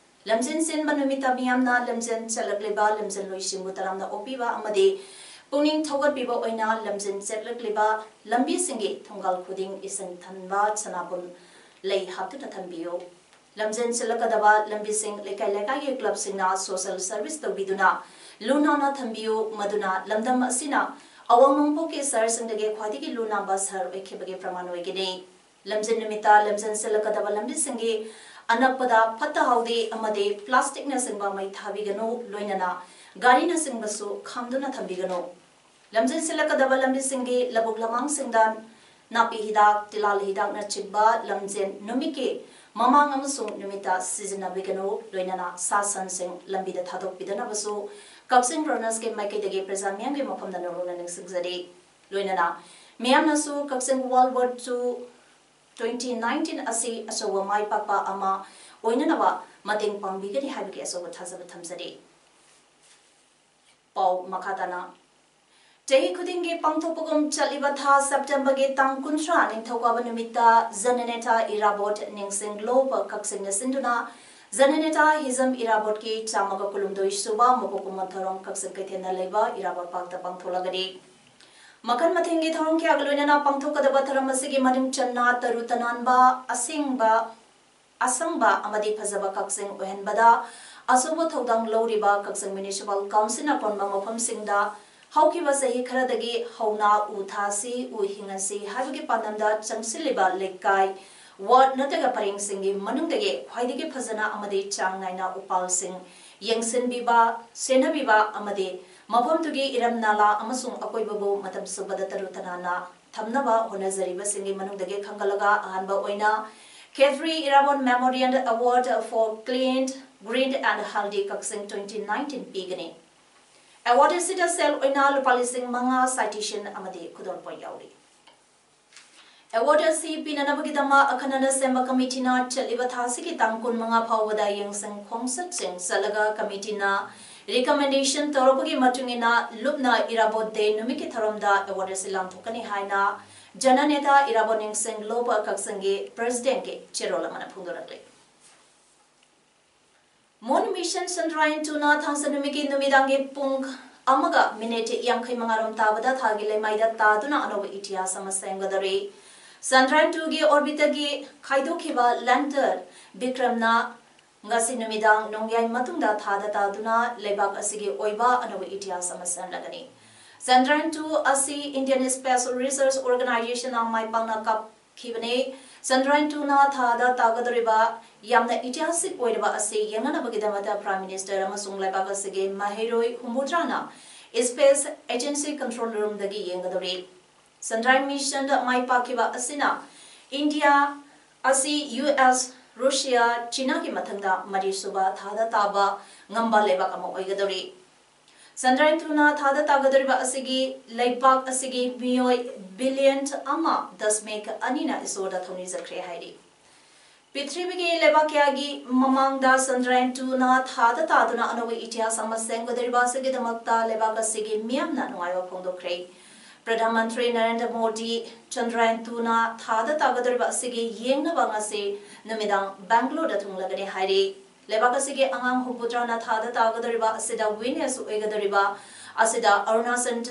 ꯂꯝꯖꯦꯟ ꯆꯦꯟꯕ ꯅꯨꯃꯤꯠꯇ ꯃꯤꯌꯥꯝꯅ ꯂꯝꯖꯦꯜ ꯆꯠꯂꯛꯂꯤꯕ ꯂꯝꯖꯦꯜꯂꯣꯏꯁꯤꯡꯕꯨ ꯇꯔꯥꯝꯅ ꯑꯣꯛꯄꯤꯕ ꯑꯃꯗꯤ ꯄꯨꯛꯅꯤꯡ ꯊꯧꯒꯠꯄꯤꯕ ꯑꯣꯏꯅ ꯂꯝꯖꯦꯜ ꯆꯠꯂꯛꯂꯤꯕ ꯂꯝꯕꯤꯁꯤꯡꯒꯤ ꯊꯣꯡꯒꯥꯜ ꯈꯨꯗꯤꯡ ꯏꯁꯤꯡ ꯊꯟꯕ ꯁꯅꯥꯕꯨꯟ ꯂꯩ ꯍꯥꯞꯇꯨꯅ ꯊꯝꯕꯤꯌꯨ꯫ ꯂꯝꯖꯦꯜ ꯆꯦꯜꯂꯛꯀꯗꯕ ꯂꯝꯕꯤꯁꯤꯡ ꯂꯩꯀꯥꯏ ꯂꯩꯀꯥꯏꯒꯤ club ꯁꯤꯡꯅ social service ꯇꯧꯕꯤꯗꯨꯅ ꯂꯨ ꯅꯥꯟꯅ ꯊꯝꯕꯤꯌꯨ, ꯃꯗꯨꯅ ꯂꯝꯗꯝ ꯑꯁꯤꯅ ꯑꯋꯥꯡ ꯅꯣꯡꯄꯣꯛꯀꯤ ꯁꯍꯔꯁꯤꯡꯗꯒꯤ ꯈ꯭ꯋꯥꯏꯗꯒꯤ ꯂꯨ ꯅꯥꯟꯕ ꯁꯍꯔ ꯑꯣꯏꯈꯤꯕꯒꯤ ꯄ꯭ꯔꯃꯥꯟ ꯑꯣꯏꯒꯅꯤ꯫ ꯂꯝꯖꯦꯜ ꯅꯨꯃꯤꯠꯇ ꯂꯝꯖꯦꯜ ꯆꯦꯜꯂꯛꯀꯗꯕ ꯂꯝꯕꯤꯁꯤꯡꯒꯤ ꯑꯅꯛꯄꯗ ꯐꯠꯇ ꯍꯥꯎꯗꯤ ꯑꯃꯗꯤ plastic ꯅꯆꯤꯡꯕ ꯃꯩ ꯊꯥꯕꯤꯒꯅꯨ, ꯂꯣꯏꯅꯅ ꯒꯥꯔꯤꯅꯆꯤꯡꯕꯁꯨ ꯈꯥꯝꯗꯨꯅ ꯊꯝꯕꯤꯒꯅꯨ꯫ ꯂꯝꯖꯦꯜ ꯆꯦꯜꯂꯛꯀꯗꯕ ꯂꯝꯕꯤꯁꯤꯡꯒꯤ ꯂꯧꯕꯨꯛ ꯂꯝꯍꯥꯡꯁꯤꯡꯗ ꯅꯥꯄꯤ ꯍꯤꯗꯥꯛ, ꯇꯤꯜꯍꯥꯠ ꯍꯤꯗꯥꯛꯅꯆꯤꯡꯕ ꯂꯝꯖꯦꯜ ꯅꯨꯃꯤꯠꯀꯤ ꯃꯃꯥꯡ ꯑꯃꯁꯨꯡ ꯅꯨꯃꯤꯠꯇ ꯁꯤꯖꯤꯟꯅꯕꯤꯒꯅꯨ, ꯂꯣꯏꯅꯅ ꯁꯥ ꯁꯟꯁꯤꯡ ꯂꯝꯕꯤꯗ ꯊꯥꯗꯣꯛꯄꯤꯗꯅꯕꯁꯨ ꯀꯛꯆꯤꯡ ꯔꯟꯅꯔꯁꯀꯤ ꯃꯥꯏꯀꯩꯗꯒꯤ ꯄ꯭ꯔꯖꯥ ꯃꯤꯌꯥꯝꯒꯤ ꯃꯐꯝꯗ ꯅꯧꯅ ꯅꯤꯡꯁꯤꯡꯖꯔꯤ꯫ ꯂꯣꯏꯅꯅ ꯃꯤꯌꯥꯝꯅꯁꯨ ꯀꯛꯆꯤꯡ World War Two twenty nineteen ꯑꯁꯤ ꯑꯆꯧꯕ ꯃꯥꯏ ꯄꯥꯛꯄ ꯑꯃ ꯑꯣꯏꯅꯅꯕ ꯃꯇꯦꯡ ꯄꯥꯡꯕꯤꯒꯅꯤ ꯍꯥꯏꯕꯒꯤ ꯑꯆꯧꯕ ꯊꯥꯖꯕ ꯊꯝꯖꯔꯤ꯫ ꯄꯥꯎ ꯃꯈꯥ ꯇꯥꯅ꯫ ꯆꯍꯤ ꯈꯨꯗꯤꯡꯒꯤ ꯄꯥꯡꯊꯣꯛꯄꯒꯨꯝ ꯆꯠꯂꯤꯕ ꯊꯥ ꯁꯦꯞꯇꯦꯝꯕꯔꯒꯤ ꯇꯥꯡ ꯀꯨꯟꯊ꯭ꯔꯥ ꯅꯤꯡꯊꯧꯀꯥꯕ ꯅꯨꯃꯤꯠꯇ ꯖꯅꯅꯦꯇꯥ ꯏꯔꯥꯕꯣꯠ ꯅꯤꯡꯁꯤꯡ ꯂꯣꯕ ꯀꯛꯆꯤꯡꯅ ꯁꯤꯟꯗꯨꯅ ꯖꯅꯅꯦꯇꯥ ꯍꯤꯖꯝ ꯏꯔꯥꯕꯣꯠꯀꯤ ꯆꯥꯝꯃꯒ ꯀꯨꯟꯍꯨꯝꯗꯣꯏ ꯁꯨꯕ ꯃꯄꯣꯛ ꯀꯨꯝꯑꯣꯟ ꯊꯧꯔꯝ ꯀꯛꯆꯤꯡ ꯀꯩꯊꯦꯜꯗ ꯂꯩꯕ ꯏꯔꯥꯕꯣꯠ ꯄꯥꯔꯛꯇ ꯄꯥꯡꯊꯣꯛꯂꯒꯅꯤ꯫ ꯃꯈꯜ ꯃꯊꯦꯜꯒꯤ ꯊꯧꯔꯝ ꯀꯌꯥꯒ ꯂꯣꯏꯅꯅ ꯄꯥꯡꯊꯣꯛꯀꯗꯕ ꯊꯧꯔꯝ ꯑꯁꯤꯒꯤ ꯃꯅꯨꯡ ꯆꯟꯅ ꯇꯔꯨ ꯇꯅꯥꯟꯕ, ꯑꯁꯦꯡꯕ, ꯑꯁꯪꯕ ꯑꯃꯗꯤ ꯐꯖꯕ ꯀꯛꯆꯤꯡ ꯑꯣꯏꯍꯟꯕꯗ ꯑꯆꯧꯕ ꯊꯧꯗꯥꯡ ꯂꯧꯔꯤꯕ ꯀꯛꯆꯤꯡ Municipal Council ꯅ ꯀꯣꯟꯕ ꯃꯐꯝꯁꯤꯡꯗ ꯍꯧꯈꯤꯕ ꯆꯍꯤ ꯈꯔꯗꯒꯤ ꯍꯧꯅ ꯎ ꯊꯥꯁꯤ, ꯎ ꯍꯤꯡꯍꯟꯁꯤ ꯍꯥꯏꯕꯒꯤ ꯄꯥꯟꯗꯝꯗ ꯆꯪꯁꯤꯜꯂꯤꯕ ꯂꯩꯀꯥꯏ, ꯋꯥꯔꯗ ꯅꯠꯇ꯭ꯔꯒ ꯄꯔꯦꯡꯁꯤꯡꯒꯤ ꯃꯅꯨꯡꯗꯒꯤ ꯈ꯭ꯋꯥꯏꯗꯒꯤ ꯐꯖꯅ ꯑꯃꯗꯤ ꯆꯥꯡ ꯅꯥꯏꯅ ꯎꯄꯥꯜꯁꯤꯡ ꯌꯦꯡꯁꯤꯟꯕꯤꯕ, ꯁꯦꯟꯅꯕꯤꯕ ꯑꯃꯗꯤ ꯃꯐꯝꯗꯨꯒꯤ ꯏꯔꯝ ꯅꯥꯂꯥ ꯑꯃꯁꯨꯡ ꯑꯀꯣꯏꯕꯕꯨ ꯃꯇꯝ ꯆꯨꯞꯄꯗ ꯇꯔꯨ ꯇꯅꯥꯟꯅ ꯊꯝꯅꯕ ꯍꯣꯠꯅꯖꯔꯤꯕꯁꯤꯡꯒꯤ ꯃꯅꯨꯡꯗꯒꯤ ꯈꯟꯒꯠꯂꯒ ꯑꯍꯥꯟꯕ ꯑꯣꯏꯅ Khetri Irabon Memorial Award for Clean, Green and Healthy Kakching twenty nineteen ꯄꯤꯒꯅꯤ꯫ ꯑꯦꯋꯥꯔꯗ ꯑꯁꯤꯗ ꯁꯦꯜ ꯑꯣꯏꯅ ꯂꯨꯄꯥ ꯂꯤꯁꯤꯡ ꯃꯉꯥ, citation ꯑꯃꯗꯤ ꯈꯨꯗꯣꯜꯄꯣꯠ ꯌꯥꯎꯔꯤ꯫ ꯑꯦꯋꯥꯔꯗ ꯑꯁꯤ ꯄꯤꯅꯅꯕꯒꯤꯗꯃꯛ ꯑꯈꯟꯅꯅ ꯁꯦꯝꯕ ꯀꯃꯤꯇꯤꯅ ꯆꯠꯂꯤꯕ ꯊꯥꯁꯤꯒꯤ ꯇꯥꯡ ꯀꯨꯟꯃꯉꯥ ꯐꯥꯎꯕꯗ ꯌꯦꯡꯁꯪ ꯈꯣꯡꯆꯠꯁꯤꯡ ꯆꯠꯂꯒ ꯀꯃꯤꯇꯤꯅ recommendation ꯇꯧꯔꯛꯄꯒꯤ ꯃꯇꯨꯡ ꯏꯟꯅ ꯂꯨꯞꯅ Irabot Day ꯅꯨꯃꯤꯠꯀꯤ ꯊꯧꯔꯝꯗ ꯑꯦꯋꯥꯔꯗ ꯑꯁꯤ ꯂꯥꯟꯊꯣꯛꯀꯅꯤ ꯍꯥꯏꯅ ꯖꯅꯅꯦꯇꯥ ꯏꯔꯥꯕꯣꯠ ꯅꯤꯡꯁꯤꯡ ꯂꯣꯕ ꯀꯛꯆꯤꯡꯒꯤ presidentꯀꯤ ꯆꯦꯔꯣꯜ ꯑꯃꯅ ꯐꯣꯡꯗꯣꯔꯛꯂꯤ꯫ Moon Mission Chandrayaan two ꯅ ꯊꯥꯡꯖ ꯅꯨꯃꯤꯠꯀꯤ ꯅꯨꯃꯤꯗꯥꯡꯒꯤ ꯄꯨꯡ ꯑꯃꯒ ꯃꯤꯅꯤꯠ ꯌꯥꯡꯈꯩ ꯃꯉꯥ ꯔꯣꯝ ꯇꯥꯕꯗ ꯊꯥꯒꯤ ꯂꯩꯃꯥꯏꯗ ꯇꯥꯗꯨꯅ ꯑꯅꯧꯕ ꯏꯇꯤꯍꯥꯁ ꯑꯃ ꯁꯦꯝꯒꯗꯧꯔꯤ꯫ Chandrayaan two ꯒꯤ orbitꯇꯒꯤ ꯈꯥꯏꯗꯣꯛꯈꯤꯕ lander ꯕꯤꯀ꯭ꯔꯝꯅ ꯉꯁꯤ ꯅꯨꯃꯤꯗꯥꯡ ꯅꯣꯡꯌꯥꯏ ꯃꯇꯨꯡꯗ ꯊꯥꯗ ꯇꯥꯗꯨꯅ ꯂꯩꯕꯥꯛ ꯑꯁꯤꯒꯤ ꯑꯣꯏꯕ ꯑꯅꯧꯕ ꯏꯇꯤꯍꯥꯁ ꯑꯃ ꯁꯦꯝꯂꯒꯅꯤ꯫ Chandrayaan two ꯑꯁꯤ Indian Space Research Organizationꯅ ꯃꯥꯏ ꯄꯥꯛꯅ ꯀꯥꯞꯈꯤꯕꯅꯤ꯫ Chandrayaan two ꯅ ꯊꯥꯗ ꯇꯥꯒꯗꯧꯔꯤꯕ ꯌꯥꯝꯅ ꯏꯇꯤꯍꯥꯁꯤꯛ ꯑꯣꯏꯔꯕ ꯑꯁꯤ ꯌꯦꯡꯅꯅꯕꯒꯤꯗꯃꯛꯇ Prime Minister ꯑꯃꯁꯨꯡ ꯂꯩꯕꯥꯛ ꯑꯁꯤꯒꯤ ꯃꯍꯩꯔꯣꯏ ꯍꯨꯝꯐꯨꯇꯔꯥꯅ Space Agency Control Roomꯗꯒꯤ ꯌꯦꯡꯒꯗꯧꯔꯤ꯫ Chandrayaan Missionꯗ ꯃꯥꯏ ꯄꯥꯛꯈꯤꯕ ꯑꯁꯤꯅ India ꯑꯁꯤ U S, Russia, Chinaꯒꯤ ꯃꯊꯪꯗ ꯃꯔꯤꯁꯨꯕ ꯊꯥꯗ ꯇꯥꯕ ꯉꯝꯕ ꯂꯩꯕꯥꯛ ꯑꯃ ꯑꯣꯏꯒꯗꯧꯔꯤ꯫ Chandrayaan two ꯅ ꯊꯥꯗ ꯇꯥꯒꯗꯧꯔꯤꯕ ꯑꯁꯤꯒꯤ ꯂꯩꯕꯥꯛ ꯑꯁꯤꯒꯤ ꯃꯤꯑꯣꯏ billion ꯑꯃ ꯗꯁꯃꯤꯛ ꯑꯅꯤꯅ ꯏꯁꯣꯔꯗ ꯊꯧꯅꯤꯖꯈ꯭ꯔꯦ ꯍꯥꯏꯔꯤ꯫ ꯄ꯭ꯔꯤꯊꯤꯕꯤꯒꯤ ꯂꯩꯕꯥꯛ ꯀꯌꯥꯒꯤ ꯃꯃꯥꯡꯗ Chandrayaan two ꯅ ꯊꯥꯗ ꯇꯥꯗꯨꯅ ꯑꯅꯧꯕ ꯏꯇꯤꯍꯥꯁ ꯑꯃ ꯁꯦꯝꯒꯗꯧꯔꯤꯕ ꯑꯁꯤꯒꯤꯗꯃꯛꯇ ꯂꯩꯕꯥꯛ ꯑꯁꯤꯒꯤ ꯃꯤꯌꯥꯝꯅ ꯅꯨꯡꯉꯥꯏꯕ ꯐꯣꯡꯗꯣꯛꯈ꯭ꯔꯦ꯫ ꯄ꯭ꯔꯙꯥꯟ ꯃꯟꯇ꯭ꯔꯤ ꯅꯔꯦꯟꯗ꯭ꯔ ꯃꯣꯗꯤ Chandrayaan two ꯅ ꯊꯥꯗ ꯇꯥꯒꯗꯧꯔꯤꯕ ꯑꯁꯤꯒꯤ ꯌꯦꯡꯅꯕ ꯉꯁꯤ ꯅꯨꯃꯤꯗꯥꯡ ꯕꯦꯡꯒꯂꯣꯔꯗ ꯊꯨꯡꯂꯒꯅꯤ ꯍꯥꯏꯔꯤ꯫ ꯂꯩꯕꯥꯛ ꯑꯁꯤꯒꯤ ꯑꯉꯥꯡ ꯍꯨꯝꯐꯨꯇꯔꯥꯅ ꯊꯥꯗ ꯇꯥꯒꯗꯧꯔꯤꯕ ꯑꯁꯤꯗ witness ꯑꯣꯏꯒꯗꯧꯔꯤꯕ ꯑꯁꯤꯗ ꯑꯔꯨꯅꯥꯆꯜ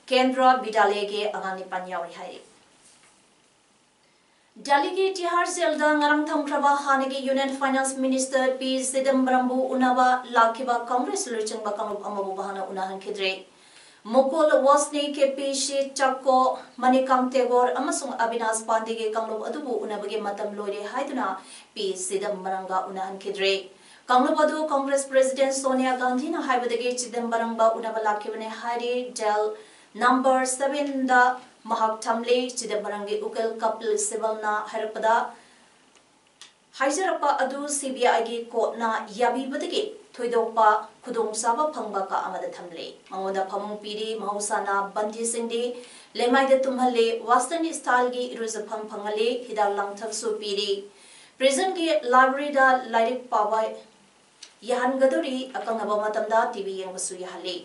ꯀꯦꯟꯗ꯭ꯔ ꯕꯤꯗ꯭ꯌꯥꯂꯌꯒꯤ ꯑꯉꯥꯡ ꯅꯤꯄꯥꯟ ꯌꯥꯎꯔꯤ ꯍꯥꯏꯔꯤ꯫ ꯗꯦꯜꯂꯤꯒꯤ ꯇꯤꯍꯥꯔ ꯖꯦꯜꯗ ꯉꯔꯥꯡ ꯊꯝꯈ꯭ꯔꯕ ꯍꯥꯟꯅꯒꯤ Union Finance Minister ꯄꯤ ꯆꯤꯗꯝꯕꯔꯝꯕꯨ ꯎꯅꯕ ꯂꯥꯛꯈꯤꯕ ꯀꯪꯒ꯭ꯔꯦꯁ ꯂꯨꯆꯤꯡꯕ ꯀꯥꯡꯂꯨꯞ ꯑꯃꯕꯨ ꯃꯍꯥꯛꯅ ꯎꯅꯍꯟꯈꯤꯗ꯭ꯔꯦ꯫ ꯃꯨꯀꯨꯜ ꯋꯥꯁꯅꯤꯛ, ꯀꯦ ꯄꯤ ꯁꯤ ꯆꯥꯀꯣ, ꯃꯅꯤꯀꯥꯟ ꯇꯦꯒꯣꯔ ꯑꯃꯁꯨꯡ ꯑꯕꯤꯅꯥꯁ ꯄꯥꯟꯗꯦꯒꯤ ꯀꯥꯡꯂꯨꯞ ꯑꯗꯨꯕꯨ ꯎꯅꯕꯒꯤ ꯃꯇꯝ ꯂꯣꯏꯔꯦ ꯍꯥꯏꯗꯨꯅ ꯄꯤ ꯆꯤꯗꯝꯕꯔꯝꯒ ꯎꯅꯍꯟꯈꯤꯗ꯭ꯔꯦ꯫ ꯀꯥꯡꯂꯨꯞ ꯑꯗꯨ ꯀꯪꯒ꯭ꯔꯦꯁ ꯄ꯭ꯔꯦꯁꯤꯗꯦꯟꯠ ꯁꯣꯅꯤꯌꯥ ꯒꯥꯟꯙꯤꯅ ꯍꯥꯏꯕꯗꯒꯤ ꯆꯤꯗꯝꯕꯔꯝꯒ ꯎꯅꯕ ꯂꯥꯛꯈꯤꯕꯅꯦ ꯍꯥꯏꯔꯤ꯫ ꯖꯦꯜ ꯅꯝꯕꯔ ꯁꯚꯦꯟꯗ ꯃꯍꯥꯛ ꯊꯝꯂꯤ꯫ ꯆꯤꯗꯝꯕꯔꯝꯒꯤ ꯎꯀꯤꯜ ꯀꯄꯤꯜ ꯁꯤꯕꯜꯅ ꯍꯥꯏꯔꯛꯄꯗ, ꯍꯥꯏꯖꯔꯛꯄ ꯑꯗꯨ ꯁꯤ ꯕꯤ ꯑꯥꯏꯒꯤ ꯀꯣꯔꯠꯅ ꯌꯥꯕꯤꯕꯗꯒꯤ ꯊꯣꯏꯗꯣꯛꯄ ꯈꯨꯗꯣꯡꯆꯥꯕ ꯐꯪꯕ ꯀꯥ ꯑꯃꯗ ꯊꯝꯂꯦ꯫ ꯃꯉꯣꯟꯗ ꯐꯃꯨꯡ ꯄꯤꯔꯤ, ꯃꯍꯧꯁꯥꯅ ꯕꯟꯗꯤꯁꯤꯡꯗꯤ ꯂꯩꯃꯥꯏꯗ ꯇꯨꯝꯍꯜꯂꯤ, ꯋꯦꯁꯇꯔꯟ ꯁ꯭ꯇꯥꯏꯜꯒꯤ ꯏꯔꯨꯖꯐꯝ ꯐꯪꯍꯜꯂꯤ, ꯍꯤꯗꯥꯛ ꯂꯥꯡꯊꯛꯁꯨ ꯄꯤꯔꯤ꯫ ꯄ꯭ꯔꯤꯖꯟꯒꯤ ꯂꯥꯏꯕ꯭ꯔꯦꯔꯤꯗ ꯂꯥꯏꯔꯤꯛ ꯄꯥꯕ ꯌꯥꯍꯟꯒꯗꯧꯔꯤ, ꯑꯀꯛꯅꯕ ꯃꯇꯝꯗ ꯇꯤ ꯚꯤ ꯌꯦꯡꯕꯁꯨ ꯌꯥꯍꯜꯂꯤ꯫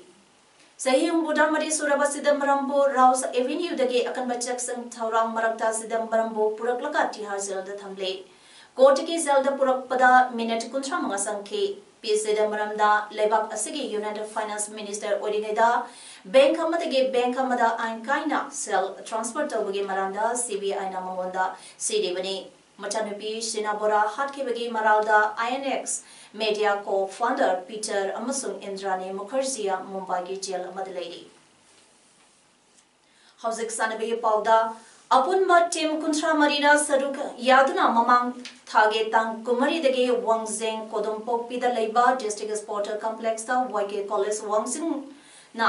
ꯆꯍꯤ ꯍꯨꯝꯐꯨꯇꯔꯥꯃꯔꯤ ꯁꯨꯔꯕ ꯆꯤꯗꯝꯕꯔꯝꯕꯨ ꯔꯥꯎꯁ ꯑꯦꯚꯦꯅ꯭ꯌꯨꯗꯒꯤ ꯑꯀꯟꯕ ꯆꯦꯛꯁꯤꯟ ꯊꯧꯔꯥꯡ ꯃꯔꯛꯇ ꯆꯤꯗꯝꯕꯔꯝꯕꯨ ꯄꯨꯔꯛꯂꯒ ꯇꯤꯍꯥꯔ ꯖꯦꯜꯗ ꯊꯝꯂꯦ꯫ ꯀꯣꯔꯠꯇꯒꯤ ꯖꯦꯜꯗ ꯄꯨꯔꯛꯄꯗ ꯃꯤꯅꯤꯠ ꯀꯨꯟꯊ꯭ꯔꯥ ꯃꯉꯥ ꯆꯪꯈꯤ꯫ ꯄꯤ ꯆꯤꯗꯝꯕꯔꯝꯗ ꯂꯩꯕꯥꯛ ꯑꯁꯤꯒꯤ ꯌꯨꯅꯥꯏꯟ ꯐꯥꯏꯅꯥꯟꯁ ꯃꯤꯅꯤꯁꯇꯔ ꯑꯣꯏꯔꯤꯉꯩꯗ ꯕꯦꯡꯛ ꯑꯃꯗꯒꯤ ꯕꯦꯡꯛ ꯑꯃꯗ ꯑꯥꯏꯟ ꯀꯥꯏꯅ ꯁꯦꯜ ꯇ꯭ꯔꯥꯟꯁꯐꯔ ꯇꯧꯕꯒꯤ ꯃꯔꯥꯜꯗ ꯁꯤ ꯕꯤ ꯑꯥꯏꯅ ꯃꯉꯣꯟꯗ ꯁꯤꯔꯤꯕꯅꯤ꯫ ꯃꯆꯥꯅꯨꯄꯤ ꯁꯤꯅꯥ ꯕꯣꯔꯥ ꯍꯥꯠꯈꯤꯕꯒꯤ ꯃꯔꯥꯜꯗ ꯑꯥꯏ ꯑꯦꯟ ꯑꯦꯛꯁ ꯃꯦꯗꯤꯌꯥ ꯀꯣ ꯐꯥꯎꯟꯗꯔ ꯄꯤꯇꯔ ꯑꯃꯁꯨꯡ ꯏꯟꯗ꯭ꯔꯥꯅꯤ ꯃꯨꯈꯔꯖꯤꯌꯥ ꯃꯨꯝꯕꯥꯏꯒꯤ ꯖꯦꯜ ꯑꯃꯗ ꯂꯩꯔꯤ꯫ ꯍꯧꯖꯤꯛ ꯁꯥꯟꯅꯕꯒꯤ ꯄꯥꯎꯗ, ꯑꯄꯨꯟꯕ ꯇꯤꯝ ꯀꯨꯟꯊ꯭ꯔꯥ ꯃꯔꯤꯅ ꯁꯔꯨꯛ ꯌꯥꯗꯨꯅ ꯃꯃꯥꯡ ꯊꯥꯒꯤ ꯇꯥꯡ ꯀꯨꯟꯃꯔꯤꯗꯒꯤ ꯋꯥꯡꯖꯤꯡ ꯀꯣꯗꯣꯝꯄꯣꯛꯄꯤꯗ ꯂꯩꯕ ꯗꯤꯁꯇ꯭ꯔꯤꯛ ꯁ꯭ꯄꯣꯔꯠ ꯀꯝꯄ꯭ꯂꯦꯛꯁꯇ ꯋꯥꯏ ꯀꯦ ꯀꯣꯂꯦꯖ ꯋꯥꯡꯖꯤꯡꯅ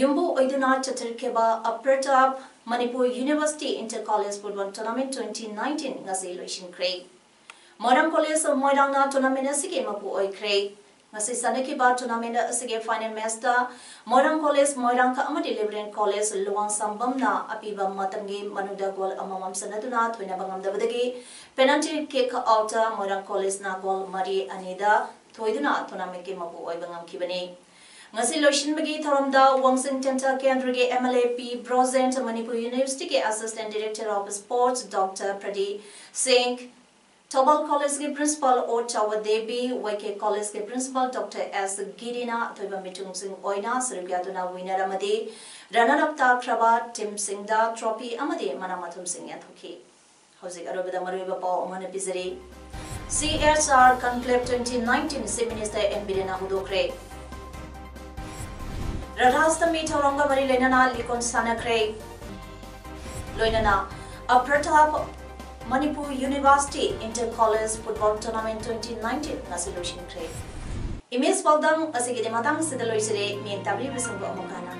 ꯌꯨꯝꯕꯨ ꯑꯣꯏꯗꯨꯅ ꯆꯠꯊꯔꯛꯈꯤꯕ ꯑꯄ꯭ꯔꯇꯥꯞ Manipur university inter college football tournament twenty nineteen ꯉꯁꯤ ꯂꯣꯏꯁꯤꯟꯈ꯭ꯔꯦ꯫ ꯃꯣꯏꯔꯥꯡ ꯀꯣꯂꯦꯖ ꯃꯣꯏꯔꯥꯡꯅ ꯇꯣꯔꯅꯥꯃꯦꯟꯠ ꯑꯁꯤꯒꯤ ꯃꯄꯨ ꯑꯣꯏꯈ꯭ꯔꯦ꯫ ꯉꯁꯤ ꯁꯥꯟꯅꯈꯤꯕ ꯇꯣꯔꯅꯥꯃꯦꯟꯠ ꯑꯁꯤꯒꯤ ꯐꯥꯏꯅꯦꯜ ꯃꯦꯆꯇ ꯃꯣꯏꯔꯥꯡ ꯀꯣꯂꯦꯖ ꯃꯣꯏꯔꯥꯡ ꯑꯃꯗꯤ ꯂꯤꯕꯔꯦꯟ ꯀꯣꯂꯦꯖ ꯂꯨꯋꯥꯡꯁꯥꯡꯕꯝꯅ ꯑꯄꯤꯕ ꯃꯇꯝꯒꯤ ꯃꯅꯨꯡꯗ ꯒꯣꯜ ꯑꯃꯃꯝ ꯆꯟꯅꯗꯨꯅ ꯊꯣꯏꯅꯕ ꯉꯝꯗꯕꯗꯒꯤ ꯄꯦꯅꯥꯜꯇꯤ ꯀꯤꯛ ꯑꯥꯎꯠꯇ ꯃꯣꯏꯔꯥꯡ ꯀꯣꯂꯦꯖꯅ ꯒꯣꯜ ꯃꯔꯤ ꯑꯅꯤꯗ ꯊꯣꯏꯗꯨꯅ ꯇꯣꯔꯅꯥꯃꯦꯟꯠꯀꯤ ꯃꯄꯨ ꯑꯣꯏꯕ ꯉꯝꯈꯤꯕꯅꯤ꯫ ꯉꯁꯤ ꯂꯣꯏꯁꯤꯟꯕꯒꯤ ꯊꯧꯔꯝꯗ ꯋꯥꯡꯖꯤꯡ ꯇꯦꯟꯊꯥ ꯀꯦꯟꯗ꯭ꯔꯒꯤ M L A P Brojen, Manipur ꯌꯨꯅꯤꯚꯔꯁꯤꯇꯤꯒꯤ assistant director of sports doctor Pradip Singh, Thoubal ꯀꯣꯂꯦꯖꯀꯤ ꯄ꯭ꯔꯤꯟꯁꯤꯄꯥꯜ ꯑꯣ ꯆꯥꯎꯕ ꯗꯦꯕꯤ, ꯋꯥꯏ ꯀꯦ ꯀꯣꯂꯦꯖꯀꯤ ꯄ꯭ꯔꯤꯟꯁꯤꯄꯥꯜ ꯗꯣꯛꯇꯔ ꯑꯦꯁ ꯒꯤꯔꯤꯅ ꯑꯊꯣꯏꯕ ꯃꯤꯊꯨꯡꯁꯤꯡ ꯑꯣꯏꯅ ꯁꯔꯨꯛ ꯌꯥꯗꯨꯅ ꯋꯤꯅꯔ ꯑꯃꯗꯤ ꯔꯅꯔ ꯑꯞ ꯇꯥꯈ꯭ꯔꯕ ꯇꯤꯝꯁꯤꯡꯗ ꯇ꯭ꯔꯣꯐꯤ ꯑꯃꯗꯤ ꯃꯅꯥ ꯃꯊꯨꯝꯁꯤꯡ ꯌꯦꯟꯊꯣꯛꯈꯤ꯫ ꯍꯧꯖꯤꯛ ꯑꯔꯣꯏꯕꯗ ꯃꯔꯨꯑꯣꯏꯕ ꯄꯥꯎ ꯑꯃꯅ ꯄꯤꯖꯔꯤ꯫ C H R conclave twenty nineteen chief minister N ꯕꯤꯔꯦꯟꯅ ꯍꯧꯗꯣꯛꯈ꯭ꯔꯦ꯫ ꯔꯥꯙꯥꯁꯇꯃꯤ ꯊꯧꯔꯝꯒ ꯃꯔꯤ ꯂꯩꯅꯅ ꯂꯤꯀꯣꯟ ꯁꯥꯟꯅꯈ꯭ꯔꯦ꯫ ꯂꯣꯏꯅꯅ Upper Talab Manipur University Inter College Football Tournament twenty nineteen ꯉꯁꯤ ꯂꯣꯏꯁꯤꯟꯈ꯭ꯔꯦ꯫ Image ꯄꯥꯎꯗꯝ ꯑꯁꯤꯒꯤꯗꯤ ꯃꯇꯥꯡꯁꯤꯗ ꯂꯣꯏꯁꯤꯜꯂꯦ꯫ ꯃꯤꯌꯦꯡ ꯇꯥꯕꯤꯔꯤꯕꯁꯤꯡꯕꯨ ꯑꯃꯨꯛ ꯍꯟꯅ